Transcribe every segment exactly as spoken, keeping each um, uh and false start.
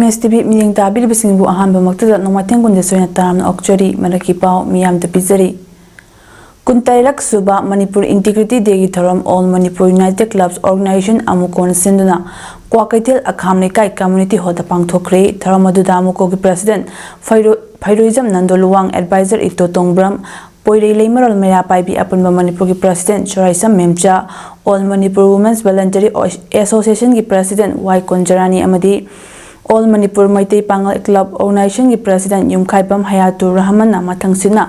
ꯑꯦꯁ T V ꯃꯤꯠꯌꯦꯡ ꯇꯥꯕꯤꯔꯤꯕꯁꯤꯡꯕꯨ ꯑꯍꯥꯟꯕꯃꯛꯇꯗ ꯅꯣꯡꯃꯥꯏꯊꯦꯝ ꯀꯨꯟꯗ ꯁꯣꯏꯅ ꯇꯔꯥꯝꯅ ꯑꯣꯛꯆꯔꯤ꯫ ꯃꯔꯛꯀꯤ ꯄꯥꯎ ꯃꯤꯌꯥꯝꯗ ꯄꯤꯖꯔꯤ꯫ ꯀꯨꯟꯇꯔꯦꯠꯂꯛ ꯁꯨꯕ ꯃꯅꯤꯄꯨꯔ ꯏꯟꯇꯤꯒ꯭ꯔꯤꯇꯤ ꯗꯦꯒꯤ ꯊꯧꯔꯝ all Manipur united clubs organisation ꯑꯃꯨꯀꯣꯅ ꯁꯤꯟꯗꯨꯅ ꯀ꯭ꯋꯥꯀꯩꯊꯦꯜ ꯑꯈꯥꯝ ꯂꯩꯀꯥꯏ ꯀꯝꯃ꯭ꯌꯨꯅꯤꯇꯤ ꯍꯣꯜꯗ ꯄꯥꯡꯊꯣꯛꯈ꯭ꯔꯦ꯫ ꯊꯧꯔꯝ ꯑꯗꯨꯗ ꯑꯃꯨꯀꯣꯒꯤ ꯄ꯭ꯔꯁꯤꯗꯦꯟ ꯐꯩꯔꯣ-, ꯐꯩꯔꯣꯏꯖꯝ ꯅꯟꯗꯣ ꯂꯨꯋꯥꯡ, ꯑꯦꯗꯚꯥꯏꯖꯔ ꯏꯇꯣ ꯇꯣꯡꯕ꯭ꯔꯝ, ꯄꯣꯏꯔꯩ ꯂꯩꯃꯔꯣꯜ ꯃꯩꯔꯥ ꯄꯥꯏꯕꯤ ꯑꯄꯨꯟꯕ ꯃꯅꯤꯄꯨꯔꯒꯤ president Soraisam Memcha, all Manipur women's voluntary ꯑꯦꯁꯣꯁꯤꯌꯦꯁꯟꯒꯤ ꯄ꯭ꯔꯁꯤꯗꯦꯟ ꯋꯥꯏ ꯀꯨꯟꯖꯔꯥꯅꯤ ꯑꯃꯗꯤ ꯑꯣꯜ ꯃꯅꯤꯄꯨꯔ ꯃꯩꯇꯩ ꯄꯥꯉꯜ ꯀ꯭ꯂꯕ ꯑꯣꯔꯒꯅꯥꯏꯖꯦꯁꯟꯒꯤ ꯄ꯭ꯔꯁꯤꯗꯦꯟ ꯌꯨꯝꯈꯥꯏꯕꯝ ꯍꯌꯥꯇꯨꯔ ꯔꯍꯃꯟꯅ ꯃꯊꯪꯁꯤꯠꯅ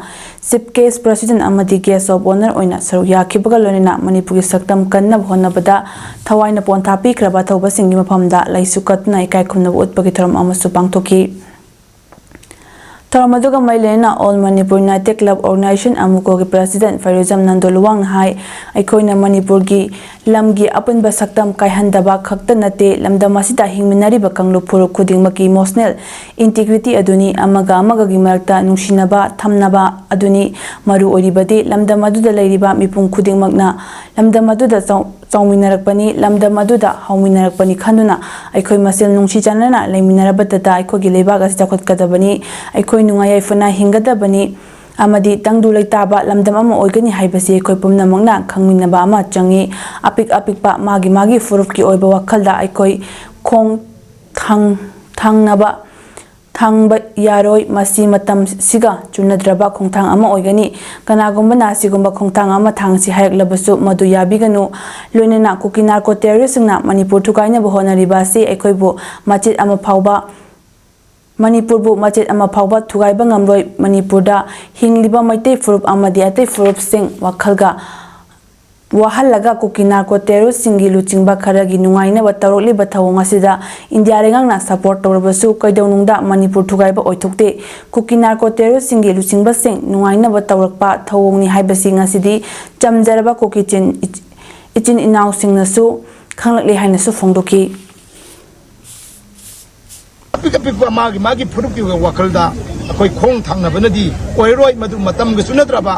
ꯆꯤꯐ ꯒꯦꯁ ꯄ꯭ꯔꯁꯤꯗꯦꯟ ꯑꯃꯗꯤ ꯒꯦꯁ ꯑꯣꯐ ꯑꯣꯅꯔ ꯑꯣꯏꯅ ꯁꯔꯨꯛ ꯌꯥꯈꯤꯕꯒ ꯂꯣꯏꯅꯅ ꯃꯅꯤꯄꯨꯔꯒꯤ ꯁꯛꯇꯝ ꯀꯟꯅꯕ ꯍꯣꯠꯅꯕꯗ ꯊꯋꯥꯏꯅ ꯄꯣꯟꯊꯥ ꯄꯤꯈ꯭ꯔꯕ ꯑꯊꯧꯕꯁꯤꯡꯒꯤ ꯃꯐꯝꯗ ꯂꯩꯁꯨ ꯀꯠꯇꯨꯅ ꯏꯀꯥꯏ ꯈꯨꯝꯅꯕ ꯎꯠꯄꯒꯤ ꯊꯧꯔꯝ ꯑꯃꯁꯨ ꯄꯥꯡꯊꯣꯛꯈꯤ꯫ ꯊꯧꯔꯝ ꯑꯗꯨꯒ ꯃꯔꯤ ꯂꯩꯅꯅ all Manipur united club organisation ꯑꯃꯨꯀꯣꯒꯤ ꯄ꯭ꯔꯁꯤꯗꯦꯟ ꯐꯩꯔꯣꯏꯖꯝ ꯅꯟꯗꯣ ꯂꯨꯋꯥꯡꯅ ꯍꯥꯏ, ꯑꯩꯈꯣꯏꯅ ꯃꯅꯤꯄꯨꯔꯒꯤ ꯂꯝꯒꯤ ꯑꯄꯨꯟꯕ ꯁꯛꯇꯝ ꯀꯥꯏꯍꯟꯗꯕ ꯈꯛꯇ ꯅꯠꯇꯦ, ꯂꯝꯗꯝ ꯑꯁꯤꯗ ꯍꯤꯡꯃꯤꯟꯅꯔꯤꯕ ꯀꯥꯡꯂꯨꯞ ꯐꯨꯔꯨꯞ ꯈꯨꯗꯤꯡꯃꯛꯀꯤ ꯏꯃꯣꯁꯅꯦꯜ ꯏꯟꯇꯤꯒ꯭ꯔꯤꯇꯤ ꯑꯗꯨꯅꯤ, ꯑꯃꯒ ꯑꯃꯒꯒꯤ ꯃꯔꯛꯇ ꯅꯨꯡꯁꯤꯅꯕ ꯊꯝꯅꯕ ꯑꯗꯨꯅꯤ꯫ ꯃꯔꯨ ꯑꯣꯏꯔꯤꯕꯗꯤ ꯂꯝꯗꯝ ꯑꯗꯨꯗ ꯂꯩꯔꯤꯕ ꯃꯤꯄꯨꯝ ꯈꯨꯗꯤꯡꯃꯛꯅ ꯂꯝꯗꯝ ꯑꯗꯨꯗ ꯆꯥꯎ-, ꯆꯥꯎꯃꯤꯟꯅꯔꯛꯄꯅꯤ, ꯂꯝꯗꯝ ꯑꯗꯨꯗ ꯍꯧꯃꯤꯟꯅꯔꯛꯄꯅꯤ ꯈꯟꯗꯨꯅ ꯑꯩꯈꯣꯏ ꯃꯁꯦꯜ ꯅꯨꯡꯁꯤ ꯆꯥꯟꯅꯅ ꯂꯩꯃꯤꯟꯅꯔꯕꯗꯇ ꯑꯩꯈꯣꯏꯒꯤ ꯂꯩꯕꯥꯛ ꯑꯁꯤ ꯆꯥꯎꯈꯠꯀꯗꯕꯅꯤ, ꯑꯩꯈꯣꯏ ꯅꯨꯡꯉꯥꯏ ꯌꯥꯏꯐꯅ ꯍꯤꯡꯒꯗꯕꯅꯤ ꯑꯃꯗꯤ ꯇꯪꯗꯨ ꯂꯩꯇꯥꯕ ꯂꯝꯗꯝ ꯑꯃ ꯑꯣꯏꯒꯅꯤ ꯍꯥꯏꯕꯁꯤ ꯑꯩꯈꯣꯏ ꯄꯨꯝꯅꯃꯛꯅ ꯈꯪꯃꯤꯟꯅꯕ ꯑꯃ ꯆꯪꯏ꯫ ꯑꯄꯤꯛ ꯑꯄꯤꯛꯄ ꯃꯥꯒꯤ ꯃꯥꯒꯤ ꯐꯨꯔꯨꯞꯀꯤ ꯑꯣꯏꯕ ꯋꯥꯈꯜꯗ ꯑꯩꯈꯣꯏ ꯈꯣꯡ ꯊꯥꯡ-, ꯊꯥꯡꯅꯕ ꯊꯥꯡꯕ ꯌꯥꯔꯣꯏ꯫ ꯃꯁꯤ ꯃꯇꯝꯁꯤꯒ ꯆꯨꯅꯗ꯭ꯔꯕ ꯈꯣꯡꯊꯥꯡ ꯑꯃ ꯑꯣꯏꯒꯅꯤ꯫ ꯀꯅꯥꯒꯨꯝꯕꯅ ꯑꯁꯤꯒꯨꯝꯕ ꯈꯣꯡꯊꯥꯡ ꯑꯃ ꯊꯥꯡꯁꯤ ꯍꯥꯏꯔꯛꯂꯕꯁꯨ ꯃꯗꯨ ꯌꯥꯕꯤꯒꯅꯨ꯫ ꯂꯣꯏꯅꯅ ꯀꯨꯀꯤ ꯅꯥꯔꯀꯣ ꯇꯦꯔꯣꯔꯤꯁꯁꯤꯡꯅ ꯃꯅꯤꯄꯨꯔ ꯊꯨꯒꯥꯏꯅꯕ ꯍꯣꯠꯅꯔꯤꯕ ꯑꯁꯤ ꯑꯩꯈꯣꯏꯕꯨ ꯃꯆꯦꯠ ꯑꯃ ꯐꯥꯎꯕ, ꯃꯅꯤꯄꯨꯔꯕꯨ ꯃꯆꯦꯠ ꯑꯃ ꯐꯥꯎꯕ ꯊꯨꯒꯥꯏꯕ ꯉꯝꯂꯣꯏ꯫ ꯃꯅꯤꯄꯨꯔꯗ ꯍꯤꯡꯂꯤꯕ ꯃꯩꯇꯩ ꯐꯨꯔꯨꯞ ꯑꯃꯗꯤ ꯑꯇꯩ ꯐꯨꯔꯨꯞꯁꯤꯡ ꯋꯥꯈꯜꯒ ꯋꯥꯍꯜꯂꯒ ꯀꯨꯀꯤ ꯅꯥꯔꯀꯣ ꯇꯦꯔꯣꯔꯤꯁꯁꯤꯡꯒꯤ ꯂꯨꯆꯤꯡꯕ ꯈꯔꯒꯤ ꯅꯨꯡꯉꯥꯏꯅꯕ ꯇꯧꯔꯛꯂꯤꯕ ꯊꯧꯑꯣꯡ ꯑꯁꯤꯗ ꯏꯟꯗꯤꯌꯥ ꯂꯩꯉꯥꯛꯅ ꯁꯄꯣꯔꯠ ꯇꯧꯔꯕꯁꯨ ꯀꯩꯗꯧꯅꯨꯡꯗ ꯃꯅꯤꯄꯨꯔ ꯊꯨꯒꯥꯏꯕ ꯑꯣꯏꯊꯣꯛꯇꯦ꯫ ꯀꯨꯀꯤ ꯅꯥꯔꯀꯣ ꯇꯦꯔꯣꯔꯤꯁꯁꯤꯡꯒꯤ ꯂꯨꯆꯤꯡꯕꯁꯤꯡ ꯅꯨꯡꯉꯥꯏꯅꯕ ꯇꯧꯔꯛꯄ ꯊꯧꯑꯣꯡꯅꯤ ꯍꯥꯏꯕꯁꯤ ꯉꯁꯤꯗꯤ ꯆꯝꯖꯔꯕ ꯀꯨꯀꯤ ꯆꯤꯟ-, ꯏꯆꯤꯟ ꯏꯅꯥꯎꯁꯤꯡꯅꯁꯨ ꯈꯪꯂꯛꯂꯦ ꯍꯥꯏꯅꯁꯨ ꯐꯣꯡꯗꯣꯛꯈꯤ꯫ ꯑꯄꯤꯛ ꯑꯄꯤꯛꯄ ꯃꯥꯒꯤ ꯃꯥꯒꯤ ꯐꯨꯔꯨꯞꯀꯤ ꯑꯣꯏꯕ ꯋꯥꯈꯜꯗ ꯑꯩꯈꯣꯏ ꯈꯣꯡ ꯊꯥꯡꯅꯕꯅꯗꯤ ꯑꯣꯏꯔꯔꯣꯏ꯫ ꯃꯗꯨ ꯃꯇꯝꯒ ꯆꯨꯅꯗ꯭ꯔꯕ,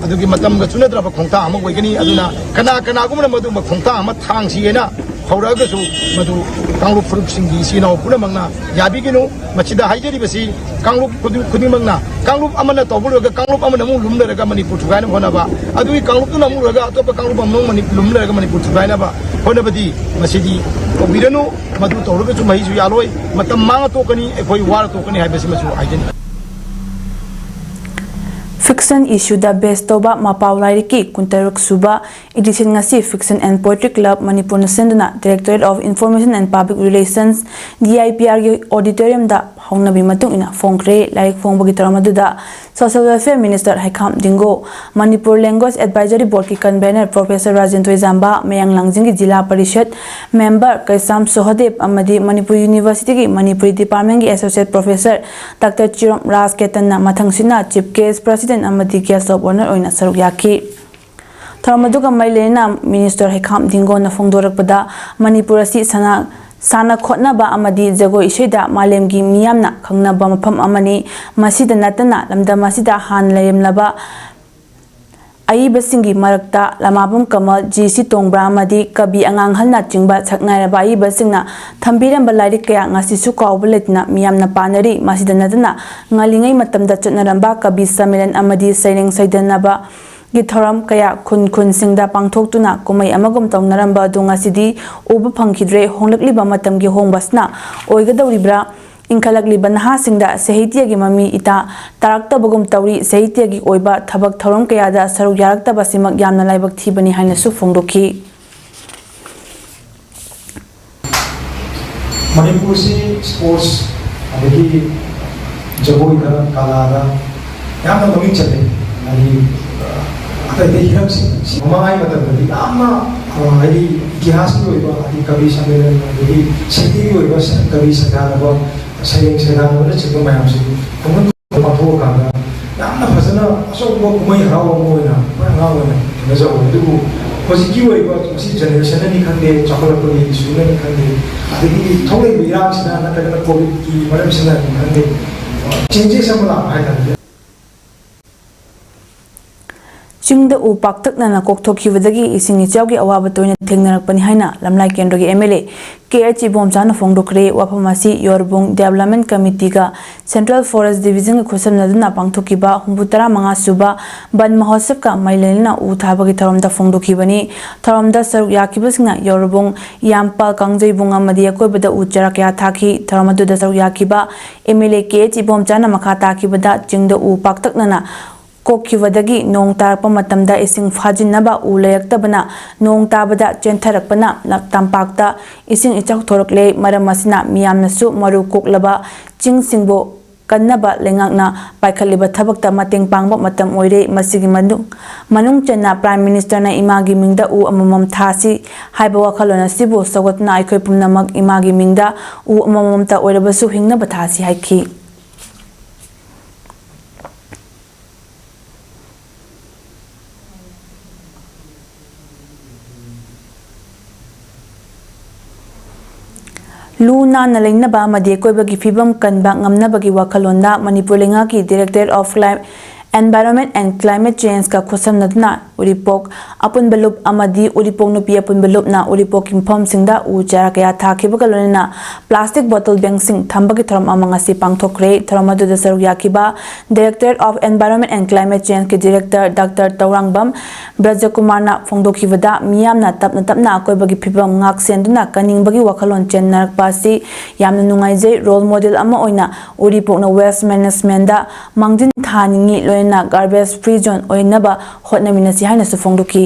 ꯑꯗꯨꯒꯤ ꯃꯇꯝꯒ ꯆꯨꯅꯗ꯭ꯔꯕ ꯈꯣꯡꯊꯥꯡ ꯑꯃ ꯑꯣꯏꯒꯅꯤ꯫ ꯑꯗꯨꯅ ꯀꯅꯥ ꯀꯅꯥꯒꯨꯝꯕꯅ ꯃꯗꯨꯒꯨꯝꯕ ꯈꯣꯡꯊꯥꯡ ꯑꯃ ꯊꯥꯡꯁꯤ ꯍꯥꯏꯅ ꯍꯧꯔꯛꯑꯒꯁꯨ ꯃꯗꯨ ꯀꯥꯡꯂꯨꯞ ꯐꯨꯔꯨꯞꯁꯤꯡꯒꯤ ꯏꯆꯤꯜ ꯏꯅꯥꯎ ꯄꯨꯝꯅꯃꯛꯅ ꯌꯥꯕꯤꯒꯅꯨ꯫ ꯃꯁꯤꯗ ꯍꯥꯏꯖꯔꯤꯕꯁꯤ ꯀꯥꯡꯂꯨꯞ ꯈꯨꯗꯤꯡ-, ꯈꯨꯗꯤꯡꯃꯛꯅ ꯀꯥꯡꯂꯨꯞ ꯑꯃꯅ ꯇꯧꯕ ꯂꯣꯏꯔꯒ ꯀꯥꯡꯂꯨꯞ ꯑꯃꯅ ꯑꯃꯨꯛ ꯂꯨꯝꯅꯔꯒ ꯃꯅꯤꯄꯨꯔ ꯊꯨꯒꯥꯏꯅꯕ ꯍꯣꯠꯅꯕ, ꯑꯗꯨꯒꯤ ꯀꯥꯡꯂꯨꯞꯇꯨꯅ ꯑꯃꯨꯛ ꯂꯣꯏꯔꯒ ꯑꯇꯣꯞꯄ ꯀꯥꯡꯂꯨꯞ ꯑꯃꯅ ꯑꯃꯨꯛ ꯃꯅꯤ-, ꯂꯨꯝꯅꯔꯒ ꯃꯅꯤꯄꯨꯔ ꯊꯨꯒꯥꯏꯅꯕ ꯍꯣꯠꯅꯕꯗꯤ ꯃꯁꯤꯗꯤ ꯇꯧꯕꯤꯔꯅꯨ꯫ ꯃꯗꯨ ꯇꯧꯔꯒꯁꯨ ꯃꯍꯩꯁꯨ ꯌꯥꯜꯂꯣꯏ, ꯃꯇꯝ ꯃꯥꯡꯉ ꯇꯣꯛꯀꯅꯤ, ꯑꯩꯈꯣꯏ ꯋꯥꯔ ꯇꯣꯛꯀꯅꯤ ꯍꯥꯏꯕꯁꯤꯃꯁꯨ ꯍꯥꯏꯖꯅꯤꯡꯏ꯫ Fiction issue ꯗ base ꯇꯧꯕ ꯃꯄꯥꯎ ꯂꯥꯏꯔꯤꯛꯀꯤ ꯀꯨꯟꯇꯔꯨꯛ ꯁꯨꯕ edition ꯉꯁꯤ Fiction and Poetry Club ꯃꯅꯤꯄꯨꯔꯅ ꯁꯤꯟꯗꯨꯅ Directorate of Information and Public Relations, D I P R ꯒꯤ auditorium ꯗ ꯍꯧꯅꯕꯤ ꯃꯇꯨꯡ ꯏꯟꯅ ꯐꯣꯡꯈ꯭ꯔꯦ꯫ ꯂꯥꯏꯔꯤꯛ ꯐꯣꯡꯕꯒꯤ ꯊꯧꯔꯝ ꯑꯗꯨꯗ Social Welfare Minister ꯍꯩꯈꯥꯝ ꯗꯤꯡꯒꯣ, Manipur Language Advisory Board ꯀꯤ convener Professor ꯔꯥꯖꯦꯟ ꯊꯣꯏꯖꯥꯝꯕ, ꯃꯌꯥꯡ ꯂꯥꯡꯖꯤꯡꯒꯤ ꯖꯤꯂꯥ ꯄꯔꯤꯁꯠ member ꯀꯩꯁꯥꯝ ꯁꯣꯍꯗꯦꯕ ꯑꯃꯗꯤ ꯃꯅꯤꯄꯨꯔ University ꯒꯤ ꯃꯅꯤꯄꯨꯔꯤ department ꯀꯤ associate professor Doctor ꯆꯤꯔꯣꯝ ꯔꯥꯖ ꯀꯦꯇꯟꯅ ꯃꯊꯪꯁꯤꯠꯅ Chief Guest, President ꯑꯃꯗꯤ Guest of Honour ꯑꯣꯏꯅ ꯁꯔꯨꯛ ꯌꯥꯈꯤ꯫ ꯊꯧꯔꯝ ꯑꯗꯨꯒ ꯃꯔꯤ ꯂꯩꯅꯅ Minister ꯍꯩꯈꯥꯝ ꯗꯤꯡꯒꯣꯅ ꯐꯣꯡꯗꯣꯔꯛꯄꯗ, ꯃꯅꯤꯄꯨꯔ ꯑꯁꯤ ꯁꯅꯥ-, ꯁꯥꯟꯅ ꯈꯣꯠꯅꯕ ꯑꯃꯗꯤ ꯖꯒꯣꯏ ꯏꯁꯩꯗ ꯃꯥꯂꯦꯝꯒꯤ ꯃꯤꯌꯥꯝꯅ ꯈꯪꯅꯕ ꯃꯐꯝ ꯑꯃꯅꯤ꯫ ꯃꯁꯤꯗ ꯅꯠꯇꯅ ꯂꯝꯗꯝ ꯑꯁꯤꯗ ꯍꯥꯟꯅ ꯂꯩꯔꯝꯂꯕ ꯑꯏꯕꯁꯤꯡꯒꯤ ꯃꯔꯛꯇ ꯂꯃꯥꯕꯝ ꯀꯃꯜ, ꯖꯤ ꯁꯤ ꯇꯣꯡꯕ꯭ꯔꯥ ꯑꯃꯗꯤ ꯀꯕꯤ ꯑꯉꯥꯡꯍꯜꯅꯆꯤꯡꯕ ꯁꯛꯅꯥꯏꯔꯕ ꯑꯏꯕꯁꯤꯡꯅ ꯊꯝꯕꯤꯔꯝꯕ ꯂꯥꯏꯔꯤꯛ ꯀꯌꯥ ꯉꯁꯤꯁꯨ ꯀꯥꯎꯕ ꯂꯩꯇꯅ ꯃꯤꯌꯥꯝꯅ ꯄꯥꯅꯔꯤ꯫ ꯃꯁꯤꯗ ꯅꯠꯇꯅ ꯉꯜꯂꯤꯉꯩ ꯃꯇꯝꯗ ꯆꯠꯅꯔꯝꯕ ꯀꯕꯤ ꯁꯝꯃꯦꯂꯟ ꯑꯃꯗꯤ ꯁꯩꯔꯦꯡ ꯁꯩꯗꯅꯕ ꯒꯤ ꯊꯧꯔꯝ ꯀꯌꯥ ꯈꯨꯟ ꯈꯨꯟꯁꯤꯡꯗ ꯄꯥꯡꯊꯣꯛꯇꯨꯅ ꯀꯨꯝꯍꯩ ꯑꯃꯒꯨꯝ ꯇꯧꯅꯔꯝꯕ ꯑꯗꯨ ꯉꯁꯤꯗꯤ ꯎꯕ ꯐꯪꯈꯤꯗ꯭ꯔꯦ꯫ ꯍꯣꯡꯂꯛꯂꯤꯕ ꯃꯇꯝꯒꯤ ꯑꯍꯣꯡꯕ ꯑꯁꯤꯅ ꯑꯣꯏꯒꯗꯧꯔꯤꯕ꯭ꯔꯥ? ꯏꯟꯈꯠꯂꯛꯂꯤꯕ ꯅꯍꯥꯁꯤꯡꯗ ꯁꯥꯍꯤꯇ꯭ꯌꯒꯤ ꯃꯃꯤ ꯏꯇꯥ ꯇꯥꯔꯛꯇꯕꯒꯨꯝ ꯇꯧꯔꯤ꯫ ꯁꯥꯍꯤꯇ꯭ꯌꯒꯤ ꯑꯣꯏꯕ ꯊꯕꯛ ꯊꯧꯔꯝ ꯀꯌꯥꯗ ꯁꯔꯨꯛ ꯌꯥꯔꯛꯇꯕꯁꯤꯃꯛ ꯌꯥꯝꯅ ꯂꯥꯏꯕꯛ ꯊꯤꯕꯅꯤ ꯍꯥꯏꯅꯁꯨ ꯐꯣꯡꯗꯣꯛꯈꯤ꯫ ꯃꯅꯤꯄꯨꯔꯁꯤ sports ꯑꯗꯒꯤ ꯖꯒꯣꯏꯗ, ꯀꯂꯥꯗ ꯌꯥꯝꯅ ꯃꯃꯤꯡ ꯆꯠꯂꯦ꯫ ꯍꯥꯏꯗꯤ, ꯑꯇꯩ ꯑꯇꯩ ꯍꯤꯔꯝꯁꯤꯡ ꯃꯃꯥꯡꯉꯩ ꯃꯇꯝꯗꯗꯤ ꯌꯥꯝꯅ, ꯍꯥꯏꯗꯤ, ꯏꯇꯤꯍꯥꯁꯀꯤ ꯑꯣꯏꯕ, ꯍꯥꯏꯗꯤ, ꯀꯕꯤ ꯁꯝꯃꯦꯂꯟ, ꯑꯗꯒꯤ ꯁꯥꯍꯤꯇ꯭ꯌꯒꯤ ꯑꯣꯏꯕ ꯀꯕꯤ ꯁꯩꯊꯥꯅꯕ, ꯁꯩꯔꯦꯡ ꯁꯩꯊꯥꯅꯕꯅꯆꯤꯡꯕ ꯃꯌꯥꯝꯁꯤ ꯈꯨꯃꯟ ꯄꯥꯡꯊꯣꯛꯑꯀꯥꯟꯗ ꯌꯥꯝꯅ ꯐꯖꯅ ꯑꯆꯧꯕ ꯀꯨꯝꯍꯩ ꯍꯔꯥꯎ ꯑꯃ ꯑꯣꯏꯅ ꯑꯩꯈꯣꯏ ꯑꯉꯥꯡ ꯑꯣꯏꯅ ꯊꯦꯡꯅꯖꯍꯧꯋꯦ꯫ ꯑꯗꯨꯕꯨ ꯍꯧꯖꯤꯛꯀꯤ ꯑꯣꯏꯕ ꯃꯁꯤ generationꯅꯅꯤ ꯈꯪꯗꯦ, ꯆꯥꯎꯈꯠꯂꯛꯄꯒꯤ issueꯅꯅꯤ ꯈꯪꯗꯦ, ꯑꯗꯒꯤ ꯊꯣꯛꯂꯛꯏꯕ ꯏꯔꯥꯡꯁꯤꯅ ꯅꯠꯇ꯭ꯔꯒꯅ COVIDꯀꯤ ꯃꯔꯝꯁꯤꯅꯅꯤ ꯈꯪꯗꯦ, changes ꯑꯃ ꯂꯥꯛꯄ ꯍꯥꯏꯇꯥꯔꯦ꯫ ꯆꯤꯡꯗ ꯎ ꯄꯥꯛꯇꯛꯅꯅ ꯀꯣꯛꯊꯣꯛꯈꯤꯕꯗꯒꯤ ꯏꯁꯤꯡ ꯏꯆꯥꯎꯒꯤ ꯑꯋꯥꯕ ꯇꯣꯏꯅ ꯊꯦꯡꯅꯔꯛꯄꯅꯤ ꯍꯥꯏꯅ ꯂꯝꯂꯥꯏ ꯀꯦꯟꯗ꯭ꯔꯒꯤ M L A K H ꯏꯕꯣꯝꯆꯥꯅ ꯐꯣꯡꯗꯣꯛꯈ꯭ꯔꯦ꯫ ꯋꯥꯐꯝ ꯑꯁꯤ ꯌꯣꯔꯕꯨꯡ Development Committeeꯒ Central Forest Divisionꯒ ꯈꯨꯠꯁꯝꯅꯗꯨꯅ ꯄꯥꯡꯊꯣꯛꯈꯤꯕ ꯍꯨꯝꯐꯨ ꯇꯔꯥ ꯃꯉꯥ ꯁꯨꯕ ꯕꯟ ꯃꯍꯣꯠꯁꯕꯀ ꯃꯔꯤ ꯂꯩꯅꯅ ꯎ ꯊꯥꯕꯒꯤ ꯊꯧꯔꯝꯗ ꯐꯣꯡꯗꯣꯛꯈꯤꯕꯅꯤ꯫ ꯊꯧꯔꯝꯗ ꯁꯔꯨꯛ ꯌꯥꯈꯤꯕꯁꯤꯡꯅ ꯌꯣꯔꯕꯨꯡ ꯌꯥꯝꯄꯥꯜ ꯀꯥꯡꯖꯩꯕꯨꯡ ꯑꯃꯗꯤ ꯑꯀꯣꯏꯕꯗ ꯎ ꯆꯥꯔꯥ ꯀꯌꯥ ꯊꯥꯈꯤ꯫ ꯊꯧꯔꯝ ꯑꯗꯨꯗ ꯁꯔꯨꯛ ꯌꯥꯈꯤꯕ M L A K H ꯏꯕꯣꯝꯆꯥꯅ ꯃꯈꯥ ꯇꯥꯈꯤꯕꯗ ꯆꯤꯡꯗ ꯎ ꯄꯥꯛꯇꯛꯅꯅ ꯀꯣꯛꯈꯤꯕꯗꯒꯤ ꯅꯣꯡ ꯇꯥꯔꯛꯄ ꯃꯇꯝꯗ ꯏꯁꯤꯡ ꯐꯥꯖꯤꯟꯅꯕ ꯎ ꯂꯩꯔꯛꯇꯕꯅ ꯅꯣꯡ ꯇꯥꯕꯗ ꯆꯦꯟꯊꯔꯛꯄꯅ ꯇꯝꯄꯥꯛꯇ ꯏꯁꯤꯡ ꯏꯆꯥꯎ ꯊꯣꯔꯛꯂꯦ꯫ ꯃꯔꯝ ꯑꯁꯤꯅ ꯃꯤꯌꯥꯝꯅꯁꯨ ꯃꯔꯨ ꯀꯣꯛꯂꯕ ꯆꯤꯡꯁꯤꯡꯕꯨ ꯀꯟꯅꯕ ꯂꯩꯉꯥꯛꯅ ꯄꯥꯏꯈꯠꯂꯤꯕ ꯊꯕꯛꯇ ꯃꯇꯦꯡ ꯄꯥꯡꯕ ꯃꯇꯝ ꯑꯣꯏꯔꯦ꯫ ꯃꯁꯤꯒꯤ ꯃꯅꯨꯡ ꯃꯅꯨꯡ ꯆꯟꯅ Prime Ministerꯅ ꯏꯃꯥꯒꯤ ꯃꯤꯡꯗ ꯎ ꯑꯃꯃꯝ ꯊꯥꯁꯤ ꯍꯥꯏꯕ ꯋꯥꯈꯜꯂꯣꯟ ꯑꯁꯤꯕꯨ ꯁꯧꯒꯠꯇꯨꯅ ꯑꯩꯈꯣꯏ ꯄꯨꯝꯅꯃꯛ ꯏꯃꯥꯒꯤ ꯃꯤꯡꯗ ꯎ ꯑꯃꯃꯝꯇ ꯑꯣꯏꯔꯕꯁꯨ ꯍꯤꯡꯅꯕ ꯊꯥꯁꯤ ꯍꯥꯏꯈꯤ꯫ ꯂꯨ ꯅꯥꯟꯅ ꯂꯩꯅꯕ ꯑꯃꯗꯤ ꯑꯀꯣꯏꯕꯒꯤ ꯐꯤꯕꯝ ꯀꯟꯕ ꯉꯝꯅꯕꯒꯤ ꯋꯥꯈꯜꯂꯣꯟꯗ ꯃꯅꯤꯄꯨꯔ ꯂꯩꯉꯥꯛꯀꯤ Directorate of Clim-, Environment and Climate Changeꯀ ꯈꯨꯠꯁꯝꯅꯗꯨꯅ ꯎꯔꯤꯄꯣꯛ ꯑꯄꯨꯟꯕ ꯂꯨꯞ ꯑꯃꯗꯤ ꯎꯔꯤꯄꯣꯛ ꯅꯨꯄꯤ ꯑꯄꯨꯟꯕ ꯂꯨꯞꯅ ꯎꯔꯤꯄꯣꯛꯀꯤ ꯃꯐꯝꯁꯤꯡꯗ ꯎ ꯆꯥꯔꯥ ꯀꯌꯥ ꯊꯥꯈꯤꯕꯒ ꯂꯣꯏꯅꯅ plastic bottle bankꯁꯤꯡ ꯊꯝꯕꯒꯤ ꯊꯧꯔꯝ ꯑꯃ ꯉꯁꯤ ꯄꯥꯡꯊꯣꯛꯈ꯭ꯔꯦ꯫ ꯊꯧꯔꯝ ꯑꯗꯨꯗ ꯁꯔꯨꯛ ꯌꯥꯈꯤꯕ Directorate of Environment and Climate Changeꯀꯤ Director Doctor Tourangbam ꯕ꯭ꯔꯖꯀꯨꯃꯥꯔꯅ ꯐꯣꯡꯗꯣꯛꯈꯤꯕꯗ, ꯃꯤꯌꯥꯝꯅ ꯇꯞꯅ ꯇꯞꯅ ꯑꯀꯣꯏꯕꯒꯤ ꯐꯤꯕꯝ ꯉꯥꯛ ꯁꯦꯟꯗꯨꯅ ꯀꯟꯅꯤꯡꯕꯒꯤ ꯋꯥꯈꯜꯂꯣꯟ ꯆꯦꯟꯅꯔꯛꯄ ꯑꯁꯤ ꯌꯥꯝꯅ ꯅꯨꯡꯉꯥꯏꯖꯩ꯫ Role model ꯑꯃ ꯑꯣꯏꯅ ꯎꯔꯤꯄꯣꯛꯅ waste managementꯗ ꯃꯥꯡꯖꯤꯟ ꯊꯥꯅꯤꯡꯏ, ꯂꯣꯏꯅꯅ garbage free zone ꯑꯣꯏꯅꯕ ꯍꯣꯠꯅꯃꯤꯟꯅꯁꯤ ꯍꯥꯏꯅꯁꯨ ꯐꯣꯡꯗꯣꯛꯈꯤ꯫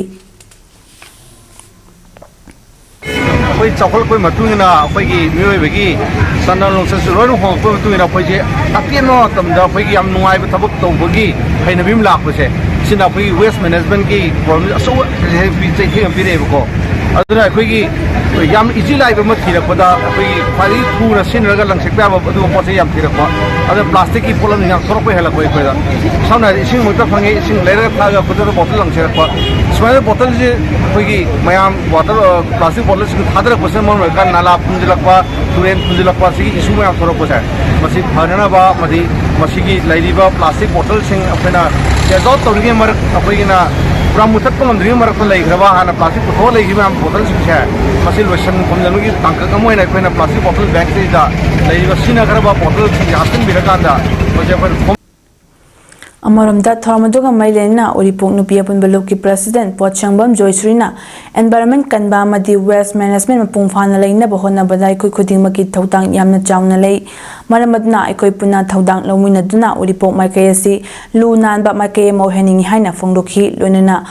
ꯑꯩꯈꯣꯏ ꯆꯥꯎꯈꯠꯂꯛꯄꯒꯤ ꯃꯇꯨꯡ ꯏꯟꯅ ꯑꯩꯈꯣꯏꯒꯤ ꯃꯤꯑꯣꯏꯕꯒꯤ ꯆꯠꯅ ꯂꯣꯟꯆꯠꯁꯨ ꯂꯣꯏꯅ ꯍꯣꯡꯉꯛꯄꯒꯤ ꯃꯇꯨꯡ ꯏꯟꯅ ꯑꯩꯈꯣꯏꯁꯦ ꯑꯇꯦꯟꯕ ꯃꯇꯝꯗ ꯑꯩꯈꯣꯏꯒꯤ ꯌꯥꯝ ꯅꯨꯡꯉꯥꯏꯕ ꯊꯕꯛ ꯇꯧꯕꯒꯤ ꯍꯩꯅꯕꯤ ꯑꯃ ꯂꯥꯛꯄꯁꯦ, ꯁꯤꯅ ꯑꯩꯈꯣꯏꯒꯤ waste managementꯀꯤ problemꯁꯦ ꯑꯆꯧꯕ ꯆꯩꯊꯦꯡ ꯑꯃ ꯄꯤꯔꯛꯑꯦꯕꯀꯣ꯫ ꯑꯗꯨꯅ ꯑꯩꯈꯣꯏꯒꯤ ꯌꯥꯝ easy life ꯑꯃ ꯊꯤꯔꯛꯄꯗ ꯑꯩꯈꯣꯏꯒꯤ ꯈ꯭ꯋꯥꯏꯗꯒꯤ ꯊꯨꯅ ꯁꯤꯖꯤꯟꯅꯔꯒ ꯂꯪꯁꯤꯟꯕ ꯌꯥꯕ ꯑꯗꯨꯒꯨꯝꯕ ꯄꯣꯠ ꯆꯩ ꯌꯥꯝ ꯊꯤꯔꯛꯄ꯫ ꯑꯗꯨꯅ plasticꯀꯤ ꯄꯣꯠꯂꯝꯁꯤꯡ ꯌꯥꯝ ꯊꯣꯛꯂꯛꯄ ꯍꯦꯜꯂꯛꯄ ꯑꯩꯈꯣꯏꯗ꯫ ꯁꯝꯅ ꯍꯥꯏꯔꯕꯗ ꯏꯁꯤꯡ ꯃꯛꯇ ꯐꯪꯉꯦ, ꯏꯁꯤꯡ ꯂꯩꯔꯒ ꯊꯛꯑꯒ ꯈꯨꯗꯛꯇ bottle ꯂꯪꯁꯤꯜꯂꯛꯄ꯫ ꯁꯨꯃꯥꯏꯅ bottleꯁꯦ ꯑꯩꯈꯣꯏꯒꯤ ꯃꯌꯥꯝ water, plastic bottleꯁꯤꯡ ꯊꯥꯗꯔꯛꯄꯁꯤꯅ ꯃꯔꯝ ꯑꯣꯏꯔꯀꯥꯟꯗ ꯅꯥꯂꯥ ꯐꯨꯝꯖꯤꯜꯂꯛꯄ, ꯇꯨꯔꯦꯟ ꯐꯨꯝꯖꯤꯜꯂꯛꯄ, ꯁꯤꯒꯤ issue ꯃꯌꯥꯝ ꯊꯣꯛꯂꯛꯄꯁꯦ, ꯃꯁꯤ ꯐꯅꯅꯕ ꯑꯃꯗꯤ ꯃꯁꯤꯒꯤ ꯂꯩꯔꯤꯕ plastic bottleꯁꯤꯡ ꯑꯩꯈꯣꯏꯅ ꯇꯦꯖ ꯑꯥꯎꯠ ꯇꯧꯔꯤꯉꯩ ꯃꯔꯛ, ꯑꯩꯈꯣꯏꯒꯤꯅ ꯄꯨꯔꯥ ꯃꯨꯊꯠꯄ ꯉꯝꯗ꯭ꯔꯤꯉꯩ ꯃꯔꯛꯇ ꯂꯩꯈ꯭ꯔꯕ ꯍꯥꯟꯅ ꯄ꯭ꯂꯥꯁꯇꯤꯛ ꯄꯨꯊꯣꯛꯑ ꯂꯩꯈꯤꯕ ꯃꯌꯥꯝ ꯕꯣꯇꯜꯁꯤꯡꯁꯦ, ꯃꯁꯤ ꯂꯣꯏꯁꯟ ꯈꯣꯝꯖꯤꯟꯕꯒꯤ ꯇꯥꯡꯀꯛ ꯑꯃ ꯑꯣꯏꯅ ꯑꯩꯈꯣꯏꯅ ꯄ꯭ꯂꯥꯁꯇꯤꯛ ꯕꯣꯇꯜ ꯕꯦꯒꯁꯤꯗ ꯂꯩꯔꯤꯕ ꯁꯤꯖꯤꯟꯅꯈ꯭ꯔꯕ ꯕꯣꯇꯜꯁꯤꯡꯁꯦ ꯍꯥꯞꯆꯤꯟꯕꯤꯔꯀꯥꯟꯗ ꯃꯁꯤ ꯑꯩꯈꯣꯏꯅ ꯈꯣꯝ- ꯑꯃꯔꯣꯝꯗ, ꯊꯧꯔꯝ ꯑꯗꯨꯒ ꯃꯔꯤ ꯂꯩꯅꯅ ꯎꯔꯤꯄꯣꯛ ꯅꯨꯄꯤ ꯑꯄꯨꯟꯕ ꯂꯨꯞꯀꯤ ꯄ꯭ꯔꯁꯤꯗꯦꯟꯠ ꯄꯣꯠꯁꯪꯕꯝ ꯖꯣꯏꯁ꯭ꯔꯤꯅ environment ꯀꯟꯕ ꯑꯃꯗꯤ waste management ꯃꯄꯨꯡ ꯐꯥꯅ ꯂꯩꯅꯕ ꯍꯣꯠꯅꯕꯗ ꯑꯩꯈꯣꯏ ꯈꯨꯗꯤꯡꯃꯛꯀꯤ ꯊꯧꯗꯥꯡ ꯌꯥꯝꯅ ꯆꯥꯎꯅ ꯂꯩ꯫ ꯃꯔꯝ ꯑꯗꯨꯅ ꯑꯩꯈꯣꯏ ꯄꯨꯟꯅ ꯊꯧꯗꯥꯡ ꯂꯧꯃꯤꯟꯅꯗꯨꯅ ꯎꯔꯤꯄꯣꯛ ꯃꯥꯏꯀꯩ ꯑꯁꯤ ꯂꯨ ꯅꯥꯟꯕ ꯃꯥꯏꯀꯩ ꯑꯃ ꯑꯣꯏꯍꯟꯅꯤꯡꯏ ꯍꯥꯏꯅ ꯐꯣꯡꯗꯣꯛꯈꯤ꯫ ꯂꯣꯏꯅꯅ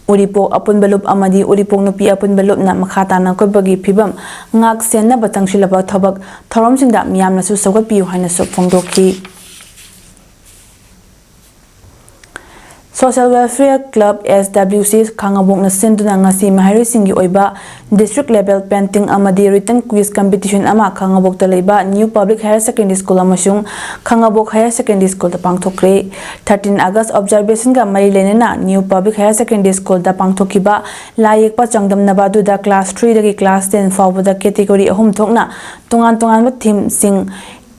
ꯎꯔꯤꯄꯣꯛ ꯑꯄꯨꯟꯕ ꯂꯨꯞ ꯑꯃꯗꯤ ꯎꯔꯤꯄꯣꯛ ꯅꯨꯄꯤ ꯑꯄꯨꯟꯕ ꯂꯨꯞꯅ ꯃꯈꯥ ꯇꯥꯅ ꯑꯀꯣꯏꯕꯒꯤ ꯐꯤꯕꯝ ꯉꯥꯛ ꯁꯦꯟꯅꯕ ꯆꯪꯁꯤꯜꯂꯕ ꯊꯕꯛ ꯊꯧꯔꯝꯁꯤꯡꯗ ꯃꯤꯌꯥꯝꯅꯁꯨ ꯁꯧꯒꯠꯄꯤꯌꯨ ꯍꯥꯏꯅꯁꯨ ꯐꯣꯡꯗꯣꯛꯈꯤ꯫ Social Welfare Club, S W C, ꯈꯥꯉꯕꯣꯛꯅ ꯁꯤꯟꯗꯨꯅ ꯉꯁꯤ ꯃꯍꯩꯔꯣꯏꯁꯤꯡꯒꯤ ꯑꯣꯏꯕ district level painting ꯑꯃꯗꯤ written quiz competition ꯑꯃ ꯈꯥꯉꯕꯣꯛꯇ ꯂꯩꯕ New Public Higher Secondary School ꯑꯃꯁꯨꯡ ꯈꯥꯉꯕꯣꯛ Higher Secondary Schoolꯗ ꯄꯥꯡꯊꯣꯛꯈ꯭ꯔꯦ꯫ Thirteen August observationꯒ ꯃꯔꯤ ꯂꯩꯅꯅ New Public Higher Secondary Schoolꯗ ꯄꯥꯡꯊꯣꯛꯈꯤꯕ ꯂꯥꯏ ꯌꯦꯛꯄ ꯆꯥꯡꯗꯝꯅꯕ ꯑꯗꯨꯗ class threeꯗꯒꯤ class ten ꯐꯥꯎꯕꯗ category ꯑꯍꯨꯝ ꯊꯣꯛꯅ ꯇꯣꯉꯥꯟ ꯇꯣꯉꯥꯟꯕ themeꯁꯤꯡ,